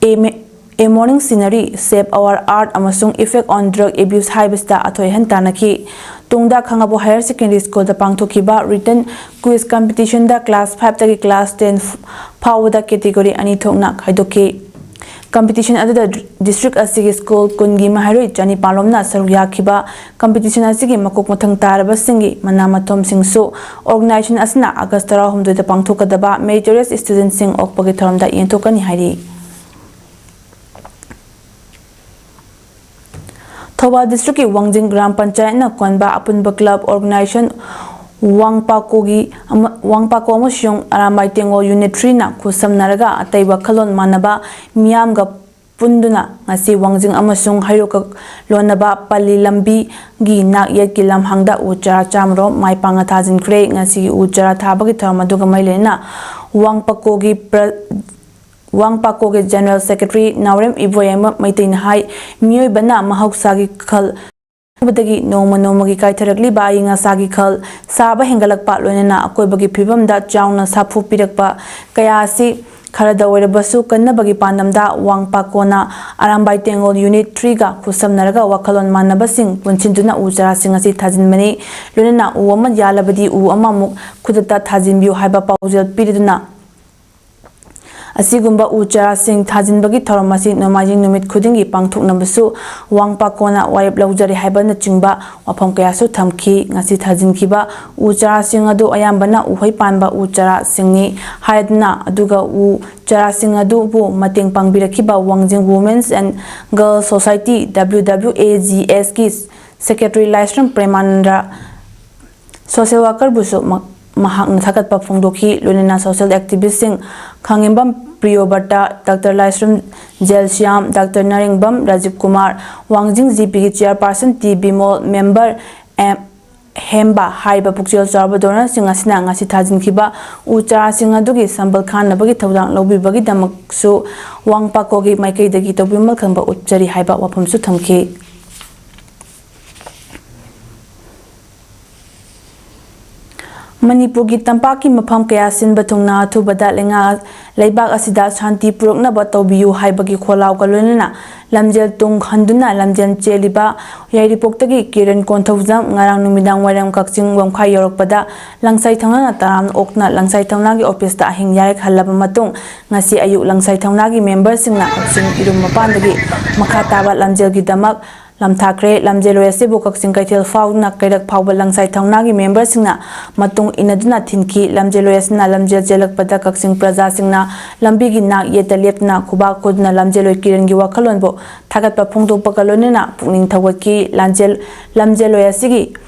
A, A Morning Scenery, Save Our Earth ꯑꯃꯁꯨꯡ Effect on Drug Abuse ꯍꯥꯏꯕꯁꯤꯗ ꯑꯊꯣꯏ ꯑꯍꯦꯟ ꯇꯥꯟꯅꯈꯤ꯫ ꯇꯨꯡꯗ ꯈꯥꯉꯕꯣꯛ Higher Secondary Schoolꯗ ꯄꯥꯡꯊꯣꯛꯈꯤꯕ written quiz competitionꯗ class fiveꯇꯒꯤ class ten ꯐꯥꯎꯕꯗ category ꯑꯅꯤ ꯊꯣꯛꯅ ꯈꯥꯏꯗꯣꯛꯈꯤ꯫ Competition ꯑꯗꯨꯗ district ꯑꯁꯤꯒꯤ school ꯀꯨꯟꯒꯤ ꯃꯍꯩꯔꯣꯏ ꯆꯅꯤꯄꯥꯟ ꯔꯣꯝꯅ ꯁꯔꯨꯛ ꯌꯥꯈꯤꯕ competition ꯑꯁꯤꯒꯤ ꯃꯀꯣꯛ ꯃꯊꯪ ꯇꯥꯔꯕꯁꯤꯡꯒꯤ ꯃꯅꯥ ꯃꯊꯨꯝꯁꯤꯡꯁꯨ organization ꯑꯁꯤꯅ August ꯇꯔꯥꯍꯨꯝꯗꯣꯏꯗ ꯄꯥꯡꯊꯣꯛꯀꯗꯕ meritorious studentꯁꯤꯡ ꯑꯣꯛꯄꯒꯤ ꯊꯧꯔꯝꯗ ꯌꯦꯟꯊꯣꯛꯀꯅꯤ ꯍꯥꯏꯔꯤ꯫ ꯊꯧꯕꯥꯜ districtꯀꯤ ꯋꯥꯡꯖꯤꯡ ꯒ꯭ꯔꯥꯝ ꯄꯟꯆꯥꯌꯠꯅ ꯀꯣꯟꯕ ꯑꯄꯨꯟꯕ club organization ꯋꯥꯡꯄꯥꯀꯣꯒꯤ ꯑꯃ-, ꯋꯥꯡꯄꯥꯀꯣ ꯑꯃꯁꯨꯡ ꯑꯔꯥꯝꯕꯥꯏ ꯇꯦꯡꯒꯣꯜ unit threeꯅ ꯈꯨꯠꯁꯝꯅꯔꯒ ꯑꯇꯩ ꯋꯥꯈꯜꯂꯣꯟ ꯃꯥꯟꯅꯕ ꯃꯤꯌꯥꯝꯒ ꯄꯨꯟꯗꯨꯅ ꯉꯁꯤ ꯋꯥꯡꯖꯤꯡ ꯑꯃꯁꯨꯡ ꯍꯩꯔꯣꯛꯀ ꯂꯣꯟꯅꯕ ꯄꯜꯂꯤ ꯂꯝꯕꯤꯒꯤ ꯅꯥꯛ ꯌꯦꯠꯀꯤ ꯂꯝꯍꯥꯡꯗ ꯎ ꯆꯥꯔꯥ ꯆꯥꯝꯃꯔꯣꯝ ꯃꯥꯏ ꯄꯥꯛꯅ ꯊꯥꯖꯤꯟꯈ꯭ꯔꯦ꯫ ꯉꯁꯤꯒꯤ ꯎ ꯆꯥꯔꯥ ꯊꯥꯕꯒꯤ ꯊꯧꯔꯝ ꯑꯗꯨꯒ ꯃꯔꯤ ꯂꯩꯅꯅ ꯋꯥꯡꯄꯥꯀꯣꯒꯤ ꯄ꯭ꯔ-, ꯋꯥꯡꯄꯥꯀꯣꯒꯤ General Secretary ꯅꯥꯎꯔꯦꯝ ꯏꯕꯣꯌꯥꯏꯃ ꯃꯩꯇꯩꯅ ꯍꯥꯏ, ꯃꯤꯑꯣꯏꯕꯅ ꯃꯍꯧꯁꯥꯒꯤ ꯈꯜ ꯗꯒꯤ ꯅꯣꯡꯃ ꯅꯣꯡꯃꯒꯤ ꯀꯥꯏꯊꯔꯛꯂꯤꯕ ꯑꯏꯪ ꯑꯁꯥꯒꯤ ꯈꯜ ꯁꯥꯕ ꯍꯦꯟꯒꯠꯂꯛꯄ, ꯂꯣꯏꯅꯅ ꯑꯀꯣꯏꯕꯒꯤ ꯐꯤꯕꯝꯗ ꯆꯥꯎꯅ ꯁꯥꯐꯨ ꯄꯤꯔꯛꯄ ꯀꯌꯥ ꯑꯁꯤ ꯈꯔꯗ ꯑꯣꯏꯔꯕꯁꯨ ꯀꯟꯅꯕꯒꯤ ꯄꯥꯟꯗꯝꯗ ꯋꯥꯡꯄꯥꯀꯣꯅ ꯑꯔꯥꯝꯕꯥꯏ ꯇꯦꯡꯒꯣꯜ ꯌꯨꯅꯤꯠ ꯊ꯭ꯔꯤꯒ ꯈꯨꯠꯁꯝꯅꯔꯒ ꯋꯥꯈꯜꯂꯣꯟ ꯃꯥꯟꯅꯕꯁꯤꯡ ꯄꯨꯟꯁꯤꯟꯗꯨꯅ ꯎ ꯆꯥꯔꯥꯁꯤꯡ ꯑꯁꯤ ꯊꯥꯖꯤꯟꯕꯅꯤ꯫ ꯂꯣꯏꯅꯅ ꯎ ꯑꯃ ꯌꯥꯜꯂꯕꯗꯤ ꯎ ꯑꯃꯃꯨꯛ ꯈꯨꯗꯛꯇ ꯊꯥꯖꯤꯟꯕꯤꯌꯨ ꯍꯥꯏꯕ ꯄꯥꯎꯖꯦꯜ ꯄꯤꯔꯗꯨꯅ ꯑꯁꯤꯒꯨꯝꯕ ꯎ ꯆꯥꯔꯥꯁꯤꯡ ꯊꯥꯖꯤꯟꯕꯒꯤ ꯊꯧꯔꯝ ꯑꯁꯤ ꯅꯣꯡꯃꯥꯏꯖꯤꯡ ꯅꯨꯃꯤꯠ ꯈꯨꯗꯤꯡꯒꯤ ꯄꯥꯡꯊꯣꯛꯅꯕꯁꯨ ꯋꯥꯡꯄꯥꯀꯣꯅ ꯋꯥꯔꯦꯞ ꯂꯧꯖꯔꯦ ꯍꯥꯏꯕꯅꯆꯤꯡꯕ ꯋꯥꯐꯝ ꯀꯌꯥꯁꯨ ꯊꯝꯈꯤ꯫ ꯉꯁꯤ ꯊꯥꯖꯤꯟꯈꯤꯕ ꯎ ꯆꯥꯔꯥꯁꯤꯡ ꯑꯗꯨ ꯑꯌꯥꯝꯕꯅ ꯎꯍꯩ ꯄꯥꯟꯕ ꯎ ꯆꯥꯔꯥꯁꯤꯡꯅꯤ ꯍꯥꯏꯗꯨꯅ, ꯑꯗꯨꯒ ꯎ ꯆꯥꯔꯥꯁꯤꯡ ꯑꯗꯨꯕꯨ ꯃꯇꯦꯡ ꯄꯥꯡꯕꯤꯔꯛꯈꯤꯕ ꯋꯥꯡꯖꯤꯡ Women's and Girls Society, W W A G S, ꯀꯤ ꯁꯦꯀ꯭ꯔꯦꯇꯔꯤ ꯂꯥꯏꯁ꯭ꯔꯝ ꯄ꯭ꯔꯦꯃꯥꯅꯟꯗ ꯁꯣꯁꯦꯜ ꯋꯥꯀꯔꯕꯨꯁꯨ ꯃ-, ꯃꯍꯥꯛꯅ ꯊꯥꯒꯠꯄ ꯐꯣꯡꯗꯣꯛꯈꯤ꯫ ꯂꯣꯏꯅꯅ ꯁꯣꯁꯦꯜ ꯑꯦꯛꯇꯤꯚꯤꯁ꯭ꯠꯁꯤꯡ ꯈꯥꯡꯉꯦꯝꯕꯝ ꯄ꯭ꯔꯤꯌꯣꯕ꯭ꯔꯇ, ꯗꯥꯛꯇꯔ ꯂꯥꯏꯁ꯭ꯔꯝ ꯖꯦꯜꯁ꯭ꯌꯥꯝ, ꯗꯥꯛꯇꯔ ꯅꯥꯔꯦꯡꯕꯝ ꯔꯥꯖꯤꯕ ꯀꯨꯃꯥꯔ, ꯋꯥꯡꯖꯤꯡ ꯖꯤ ꯄꯤꯒꯤ ꯆꯤꯌꯔꯄꯥꯔꯁꯟ ꯇꯤ ꯕꯤꯃꯣꯜ, ꯃꯦꯝꯕꯔ ꯑꯦꯝ ꯍꯦꯝꯕ ꯍꯥꯏꯔꯤꯕ ꯄꯨꯛꯆꯦꯜ ꯆꯥꯎꯔꯕ ꯗꯣꯅꯔꯁꯤꯡ ꯑꯁꯤꯅ ꯉꯁꯤ ꯊꯥꯖꯤꯟꯈꯤꯕ ꯎ ꯆꯥꯔꯥꯁꯤꯡ ꯑꯗꯨꯒꯤ ꯁꯝꯕꯜ ꯈꯥꯅꯕꯒꯤ ꯊꯧꯗꯥꯡ ꯂꯧꯕꯤꯕꯒꯤꯗꯃꯛꯁꯨ ꯋꯥꯡꯄꯥꯀꯣꯒꯤ ꯃꯥꯏꯀꯩꯗꯒꯤ ꯇꯧꯕꯤꯃꯜ ꯈꯪꯕ ꯎꯠꯆꯔꯤ ꯍꯥꯏꯕ ꯋꯥꯐꯝꯁꯨ ꯊꯝꯈꯤ꯫ ꯃꯅꯤꯄꯨꯔꯒꯤ ꯇꯝꯄꯥꯛꯀꯤ ꯃꯐꯝ ꯀꯌꯥ ꯁꯤꯟꯕ ꯊꯨꯡꯅ ꯑꯊꯨꯕꯗ ꯂꯩꯉꯥꯛ, ꯂꯩꯕꯥꯛ ꯑꯁꯤꯗ ꯁꯥꯟꯇꯤ ꯄꯨꯔꯛꯅꯕ ꯇꯧꯕꯤꯌꯨ ꯍꯥꯏꯕꯒꯤ ꯈꯣꯜꯂꯥꯎꯒ ꯂꯣꯏꯅꯅ ꯂꯝꯖꯦꯜ ꯇꯨꯡ ꯍꯟꯗꯨꯅ ꯂꯝꯖꯦꯜ ꯆꯦꯜꯂꯤꯕ ꯌꯥꯏꯔꯤꯄꯣꯛꯇꯒꯤ ꯀꯤꯔꯟ ꯀꯣꯟꯊꯧꯖꯝ ꯉꯔꯥꯡ ꯅꯨꯃꯤꯗꯥꯡ ꯋꯥꯏꯔꯝ ꯀꯛꯆꯤꯡ ꯋꯥꯝꯈꯥꯏ ꯌꯧꯔꯛꯄꯗ ꯂꯪꯁꯥꯏ ꯊꯧꯅꯥꯅ ꯇꯔꯥꯝꯅ ꯑꯣꯛꯇꯨꯅ ꯂꯪꯁꯥꯏ ꯊꯧꯅꯥꯒꯤ ꯑꯣꯐꯤꯁꯇ ꯑꯍꯤꯡ ꯌꯥꯔꯦꯛ ꯍꯜꯂꯕ ꯃꯇꯨꯡ ꯉꯁꯤ ꯑꯌꯨꯛ ꯂꯪꯁꯥꯏ ꯊꯧꯅꯥꯒꯤ ꯃꯦꯝꯕꯔꯁꯤꯡꯅ ꯀꯛꯆꯤꯡ ꯏꯔꯨꯝ ꯃꯄꯥꯟꯗꯒꯤ ꯃꯈꯥ ꯇꯥꯕ ꯂꯝꯖꯦꯜꯒꯤꯗꯃꯛ ꯂꯝꯊꯥꯈ꯭ꯔꯦ꯫ ꯂꯝꯖꯦꯜꯂꯣꯏ ꯑꯁꯤꯕꯨ ꯀꯛꯆꯤꯡ ꯀꯩꯊꯦꯜ ꯐꯥꯎꯗꯨꯅ ꯀꯩꯔꯛ ꯐꯥꯎꯕ ꯂꯪꯁꯥꯏ ꯊꯧꯅꯥꯒꯤ ꯃꯦꯝꯕꯔꯁꯤꯡꯅ ꯃꯇꯨꯡ ꯏꯟꯅꯗꯨꯅ ꯊꯤꯟꯈꯤ꯫ ꯂꯝꯖꯦꯜꯂꯣꯏ ꯑꯁꯤꯅ ꯂꯝꯖꯦꯜ ꯆꯦꯜꯂꯛꯄꯗ ꯀꯛꯆꯤꯡ ꯄ꯭ꯔꯖꯥꯁꯤꯡꯅ ꯂꯝꯕꯤꯒꯤ ꯅꯥꯛ ꯌꯦꯠꯇ ꯂꯦꯞꯇꯨꯅ ꯈꯨꯕꯥꯛ ꯈꯨꯗꯨꯅ ꯂꯝꯖꯦꯜꯂꯣꯏ ꯀꯤꯔꯟꯒꯤ ꯋꯥꯈꯜꯂꯣꯟꯕꯨ ꯊꯥꯒꯠꯄ ꯐꯣꯡꯗꯣꯛꯄꯒ ꯂꯣꯏꯅꯅ ꯄꯨꯛꯅꯤꯡ ꯊꯧꯒꯠꯈꯤ꯫ ꯂꯥꯟꯖꯦꯜ-, ꯂꯝꯖꯦꯜꯂꯣꯏ ꯑꯁꯤꯒꯤ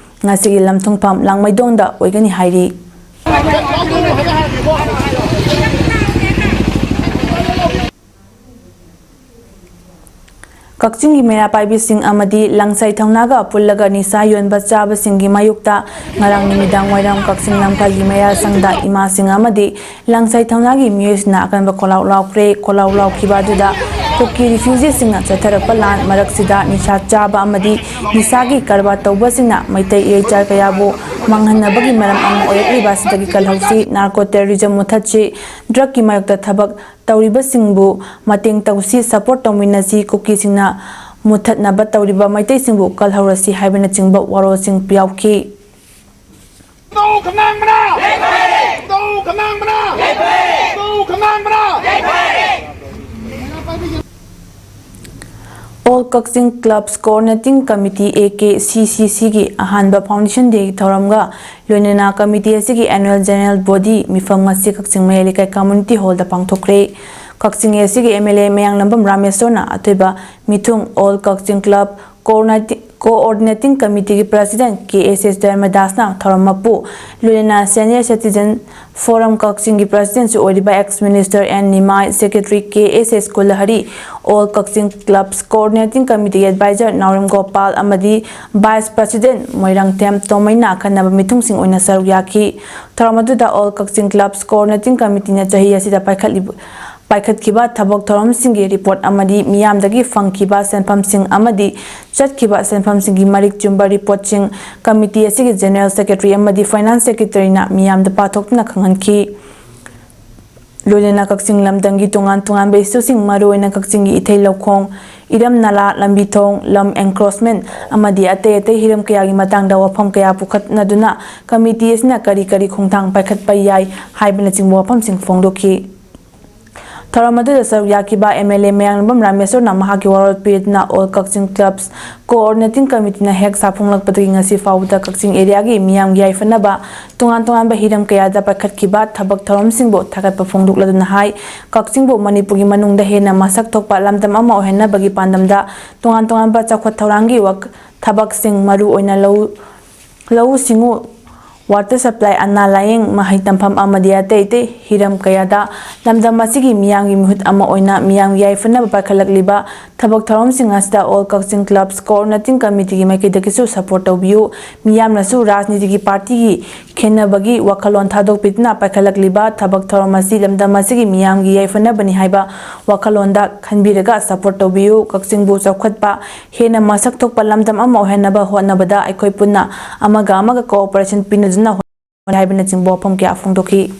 ꯉꯁꯤꯒꯤ ꯂꯝꯊꯨꯡꯐꯝ ꯂꯥꯡꯃꯩꯗꯣꯡꯗ ꯑꯣꯏꯒꯅꯤ ꯍꯥꯏꯔꯤ꯫ ꯀꯛꯆꯤꯡꯒꯤ ꯃꯩꯔꯥ ꯄꯥꯏꯕꯤꯁꯤꯡ ꯑꯃꯗꯤ ꯂꯪꯁꯥꯏ ꯊꯧꯅꯥꯒ ꯄꯨꯜꯂꯒ ꯅꯤꯁꯥ ꯌꯣꯟꯕ ꯆꯥꯕꯁꯤꯡꯒꯤ ꯃꯥꯌꯣꯛꯇ ꯉꯔꯥꯡ ꯅꯨꯃꯤꯗꯥꯡ ꯋꯥꯏꯔꯝ ꯀꯛꯆꯤꯡ ꯂꯝꯈꯥꯏꯒꯤ ꯃꯩꯔꯥ ꯁꯪꯗ ꯏꯃꯥꯁꯤꯡ ꯑꯃꯗꯤ ꯂꯪꯁꯥꯏ ꯊꯧꯅꯥꯒꯤ ꯃꯤꯑꯣꯏꯁꯤꯡꯅ ꯑꯀꯟꯕ ꯈꯣꯜꯂꯥꯎ ꯂꯥꯎꯈ꯭ꯔꯦ꯫ ꯈꯣꯜꯂꯥꯎ ꯂꯥꯎꯈꯤꯕ ꯑꯗꯨꯗ ꯀꯨꯀꯤ ꯔꯤꯐ꯭ꯌꯨꯖꯤꯁꯤꯡꯅ ꯆꯠꯊꯔꯛꯄ ꯂꯥꯟ ꯃꯔꯛꯁꯤꯗ ꯅꯤꯁꯥ ꯆꯥꯕ ꯑꯃꯗꯤ ꯅꯤꯁꯥꯒꯤ ꯀꯔꯕꯥꯔ ꯇꯧꯕꯁꯤꯡꯅ ꯃꯩꯇꯩ ꯏꯔꯩꯆꯥ ꯀꯌꯥꯕꯨ ꯃꯥꯡꯍꯟꯅꯕꯒꯤ ꯃꯔꯝ ꯑꯃ ꯑꯣꯏꯔꯛꯂꯤꯕ ꯑꯁꯤꯗꯒꯤ ꯀꯜꯍꯧꯁꯤ, narco terrorism ꯃꯨꯊꯠꯁꯤ, drugꯀꯤ ꯃꯥꯌꯣꯛꯇ ꯊꯕꯛ ꯇꯧꯔꯤꯕꯁꯤꯡꯕꯨ ꯃꯇꯦꯡ ꯇꯧꯁꯤ, support ꯇꯧꯃꯤꯟꯅꯁꯤ, ꯀꯨꯀꯤꯁꯤꯡꯅ ꯃꯨꯊꯠꯅꯕ ꯇꯧꯔꯤꯕ ꯃꯩꯇꯩꯁꯤꯡꯕꯨ ꯀꯜꯍꯧꯔꯁꯤ ꯍꯥꯏꯕꯅꯆꯤꯡꯕ ꯋꯥꯔꯣꯜꯁꯤꯡ ꯌꯥꯎꯈꯤ꯫ All Kakching Clubs Coordinating Committee, A K C C C ꯒꯤ ꯑꯍꯥꯟꯕ Foundation Day ꯊꯧꯔꯝꯒ ꯂꯣꯏꯅꯅ committee ꯑꯁꯤꯒꯤ annual general body ꯃꯤꯐꯝ ꯉꯁꯤ ꯀꯛꯆꯤꯡ ꯃꯌꯥꯏ ꯂꯩꯀꯥꯏ community hallꯗ ꯄꯥꯡꯊꯣꯛꯈ꯭ꯔꯦ꯫ ꯀꯛꯆꯤꯡ A C ꯒꯤ M L A ꯃꯌꯥꯡꯂꯝꯕꯝ ꯔꯥꯃꯦꯁꯣꯔꯅ ꯑꯊꯣꯏꯕ ꯃꯤꯊꯨꯡ All Kakching Club Coordinati-, Coordinating Committeeꯒꯤ President K S S ꯙꯔꯃꯗꯥꯁꯅ ꯊꯧꯔꯝ ꯃꯄꯨ, ꯂꯣꯏꯅꯅ Senior Citizen Forum ꯀꯛꯆꯤꯡꯒꯤ Presidentꯁꯨ ꯑꯣꯏꯔꯤꯕ ex Minister N ꯅꯤꯃꯥꯏ, Secretary K S S ꯀꯨꯂꯍꯔꯤ, All Kakching Clubs Coordinating Committee Advisor ꯅꯥꯎꯔꯦꯝ ꯒꯣꯄꯥꯜ ꯑꯃꯗꯤ Vice President Moirangthem ꯇꯣꯃꯩꯅ ꯑꯈꯟꯅꯕ ꯃꯤꯊꯨꯡꯁꯤꯡ ꯑꯣꯏꯅ ꯁꯔꯨꯛ ꯌꯥꯈꯤ꯫ ꯊꯧꯔꯝ ꯑꯗꯨꯗ All Kakching Clubs Coordinating Committeeꯅ ꯆꯍꯤ ꯑꯁꯤꯗ ꯄꯥꯏꯈꯠꯂꯤꯕ ꯄꯥꯏꯈꯠꯈꯤꯕ ꯊꯕꯛ ꯊꯧꯔꯝꯁꯤꯡꯒꯤ report ꯑꯃꯗꯤ ꯃꯤꯌꯥꯝꯗꯒꯤ ꯐꯪꯈꯤꯕ ꯁꯦꯟꯐꯝꯁꯤꯡ ꯑꯃꯗꯤ ꯆꯠꯈꯤꯕ ꯁꯦꯟꯐꯝꯁꯤꯡꯒꯤ ꯃꯔꯤꯛ ꯆꯨꯝꯕ reportꯁꯤꯡ committee ꯑꯁꯤꯒꯤ General Secretary ꯑꯃꯗꯤ Finance Secretaryꯅ ꯃꯤꯌꯥꯝꯗ ꯄꯥꯊꯣꯛꯇꯨꯅ ꯈꯪꯍꯟꯈꯤ꯫ ꯂꯣꯏꯅꯅ ꯀꯛꯆꯤꯡ ꯂꯝꯗꯝꯒꯤ ꯇꯣꯉꯥꯟ ꯇꯣꯉꯥꯟꯕ issueꯁꯤꯡ, ꯃꯔꯨꯑꯣꯏꯅ ꯀꯛꯆꯤꯡꯒꯤ ꯏꯊꯩ ꯂꯧꯈꯣꯡ, ꯏꯔꯝ ꯅꯂꯥ, ꯂꯝꯕꯤ ꯊꯣꯡ, ꯂꯝ encroachment ꯑꯃꯗꯤ ꯑꯇꯩ ꯑꯇꯩ ꯍꯤꯔꯝ ꯀꯌꯥꯒꯤ ꯃꯇꯥꯡꯗ ꯋꯥꯐꯝ ꯀꯌꯥ ꯄꯨꯈꯠꯅꯗꯨꯅ committee ꯑꯁꯤꯅ ꯀꯔꯤ ꯀꯔꯤ ꯈꯣꯡꯊꯥꯡ ꯄꯥꯏꯈꯠꯄ ꯌꯥꯏ ꯍꯥꯏꯕꯅꯆꯤꯡꯕ ꯋꯥꯐꯝꯁꯤꯡ ꯐꯣꯡꯗꯣꯛꯈꯤ꯫ ꯊꯧꯔꯝ ꯑꯗꯨꯗ ꯁꯔꯨꯛ ꯌꯥꯈꯤꯕ M L A ꯃꯌꯥꯡꯂꯝꯕꯝ ꯔꯥꯃꯦꯁꯣꯔꯅ ꯃꯍꯥꯛꯀꯤ ꯋꯥꯔꯣꯜ ꯄꯤꯗꯨꯅ All Kakching Clubs Coordinating Committeeꯅ ꯍꯦꯛ ꯁꯥꯐꯣꯡꯂꯛꯄꯗꯒꯤ ꯉꯁꯤ ꯐꯥꯎꯕꯗ ꯀꯛꯆꯤꯡ areaꯒꯤ ꯃꯤꯌꯥꯝꯒꯤ ꯌꯥꯏꯐꯅꯕ ꯇꯣꯉꯥꯟ ꯇꯣꯉꯥꯟꯕ ꯍꯤꯔꯝ ꯀꯌꯥꯗ ꯄꯥꯏꯈꯠꯈꯤꯕ ꯊꯕꯛ ꯊꯧꯔꯝꯁꯤꯡꯕꯨ ꯊꯥꯒꯠꯄ ꯐꯣꯡꯗꯣꯛꯂꯗꯨꯅ ꯍꯥꯏ, ꯀꯛꯆꯤꯡꯕꯨ ꯃꯅꯤꯄꯨꯔꯒꯤ ꯃꯅꯨꯡꯗ ꯍꯦꯟꯅ ꯃꯁꯛ ꯊꯣꯛꯄ ꯂꯝꯗꯝ ꯑꯃ ꯑꯣꯏꯍꯟꯅꯕꯒꯤ ꯄꯥꯟꯗꯝꯗ ꯇꯣꯉꯥꯟ ꯇꯣꯉꯥꯟꯕ ꯆꯥꯎꯈꯠ ꯊꯧꯔꯥꯡꯒꯤ ꯋꯥ-, ꯊꯕꯛꯁꯤꯡ, ꯃꯔꯨꯑꯣꯏꯅ ꯂꯧ, ꯂꯧꯎ ꯁꯤꯡꯎ, water supply, ꯑꯅꯥ ꯂꯥꯌꯦꯡ, ꯃꯍꯩ ꯇꯝꯐꯝ ꯑꯃꯗꯤ ꯑꯇꯩ ꯑꯇꯩ ꯍꯤꯔꯝ ꯀꯌꯥꯗ ꯂꯝꯗꯝ ꯑꯁꯤꯒꯤ ꯃꯤꯌꯥꯝꯒꯤ ꯃꯤꯍꯨꯠ ꯑꯃ ꯑꯣꯏꯅ ꯃꯤꯌꯥꯝꯒꯤ ꯌꯥꯏꯐꯅꯕ ꯄꯥꯏꯈꯠꯂꯛꯂꯤꯕ ꯊꯕꯛ ꯊꯧꯔꯝꯁꯤꯡ ꯑꯁꯤꯗ All Kakching Clubs Coordinating Committeeꯒꯤ ꯃꯥꯏꯀꯩꯗꯒꯤꯁꯨ support ꯇꯧꯕꯤꯌꯨ꯫ ꯃꯤꯌꯥꯝꯅꯁꯨ ꯔꯥꯖꯅꯤꯇꯤꯒꯤ ꯄꯥꯔꯇꯤꯒꯤ ꯈꯦꯟꯅꯕꯒꯤ ꯋꯥꯈꯜꯂꯣꯟ ꯊꯥꯗꯣꯛꯄꯤꯗꯨꯅ ꯄꯥꯏꯈꯠꯂꯛꯂꯤꯕ ꯊꯕꯛ ꯊꯧꯔꯝ ꯑꯁꯤ ꯂꯝꯗꯝ ꯑꯁꯤꯒꯤ ꯃꯤꯌꯥꯝꯒꯤ ꯌꯥꯏꯐꯅꯕꯅꯤ ꯍꯥꯏꯕ ꯋꯥꯈꯜꯂꯣꯟꯗ ꯈꯟꯕꯤꯔꯒ support ꯇꯧꯕꯤꯌꯨ꯫ ꯀꯛꯆꯤꯡꯕꯨ ꯆꯥꯎꯈꯠꯄ ꯍꯦꯟꯅ ꯃꯁꯛ ꯊꯣꯛꯄ ꯂꯝꯗꯝ ꯑꯃ ꯑꯣꯏꯍꯟꯅꯕ ꯍꯣꯠꯅꯕꯗ ꯑꯩꯈꯣꯏ ꯄꯨꯟꯅ ꯑꯃꯒ ꯑꯃꯒ cooperation ꯄꯤꯅꯗꯨꯅ ꯍꯣꯠꯅ ꯍꯥꯏꯕꯅꯆꯤꯡꯕ ꯋꯥꯐꯝ ꯀꯌꯥ ꯐꯣꯡꯗꯣꯛꯈꯤ꯫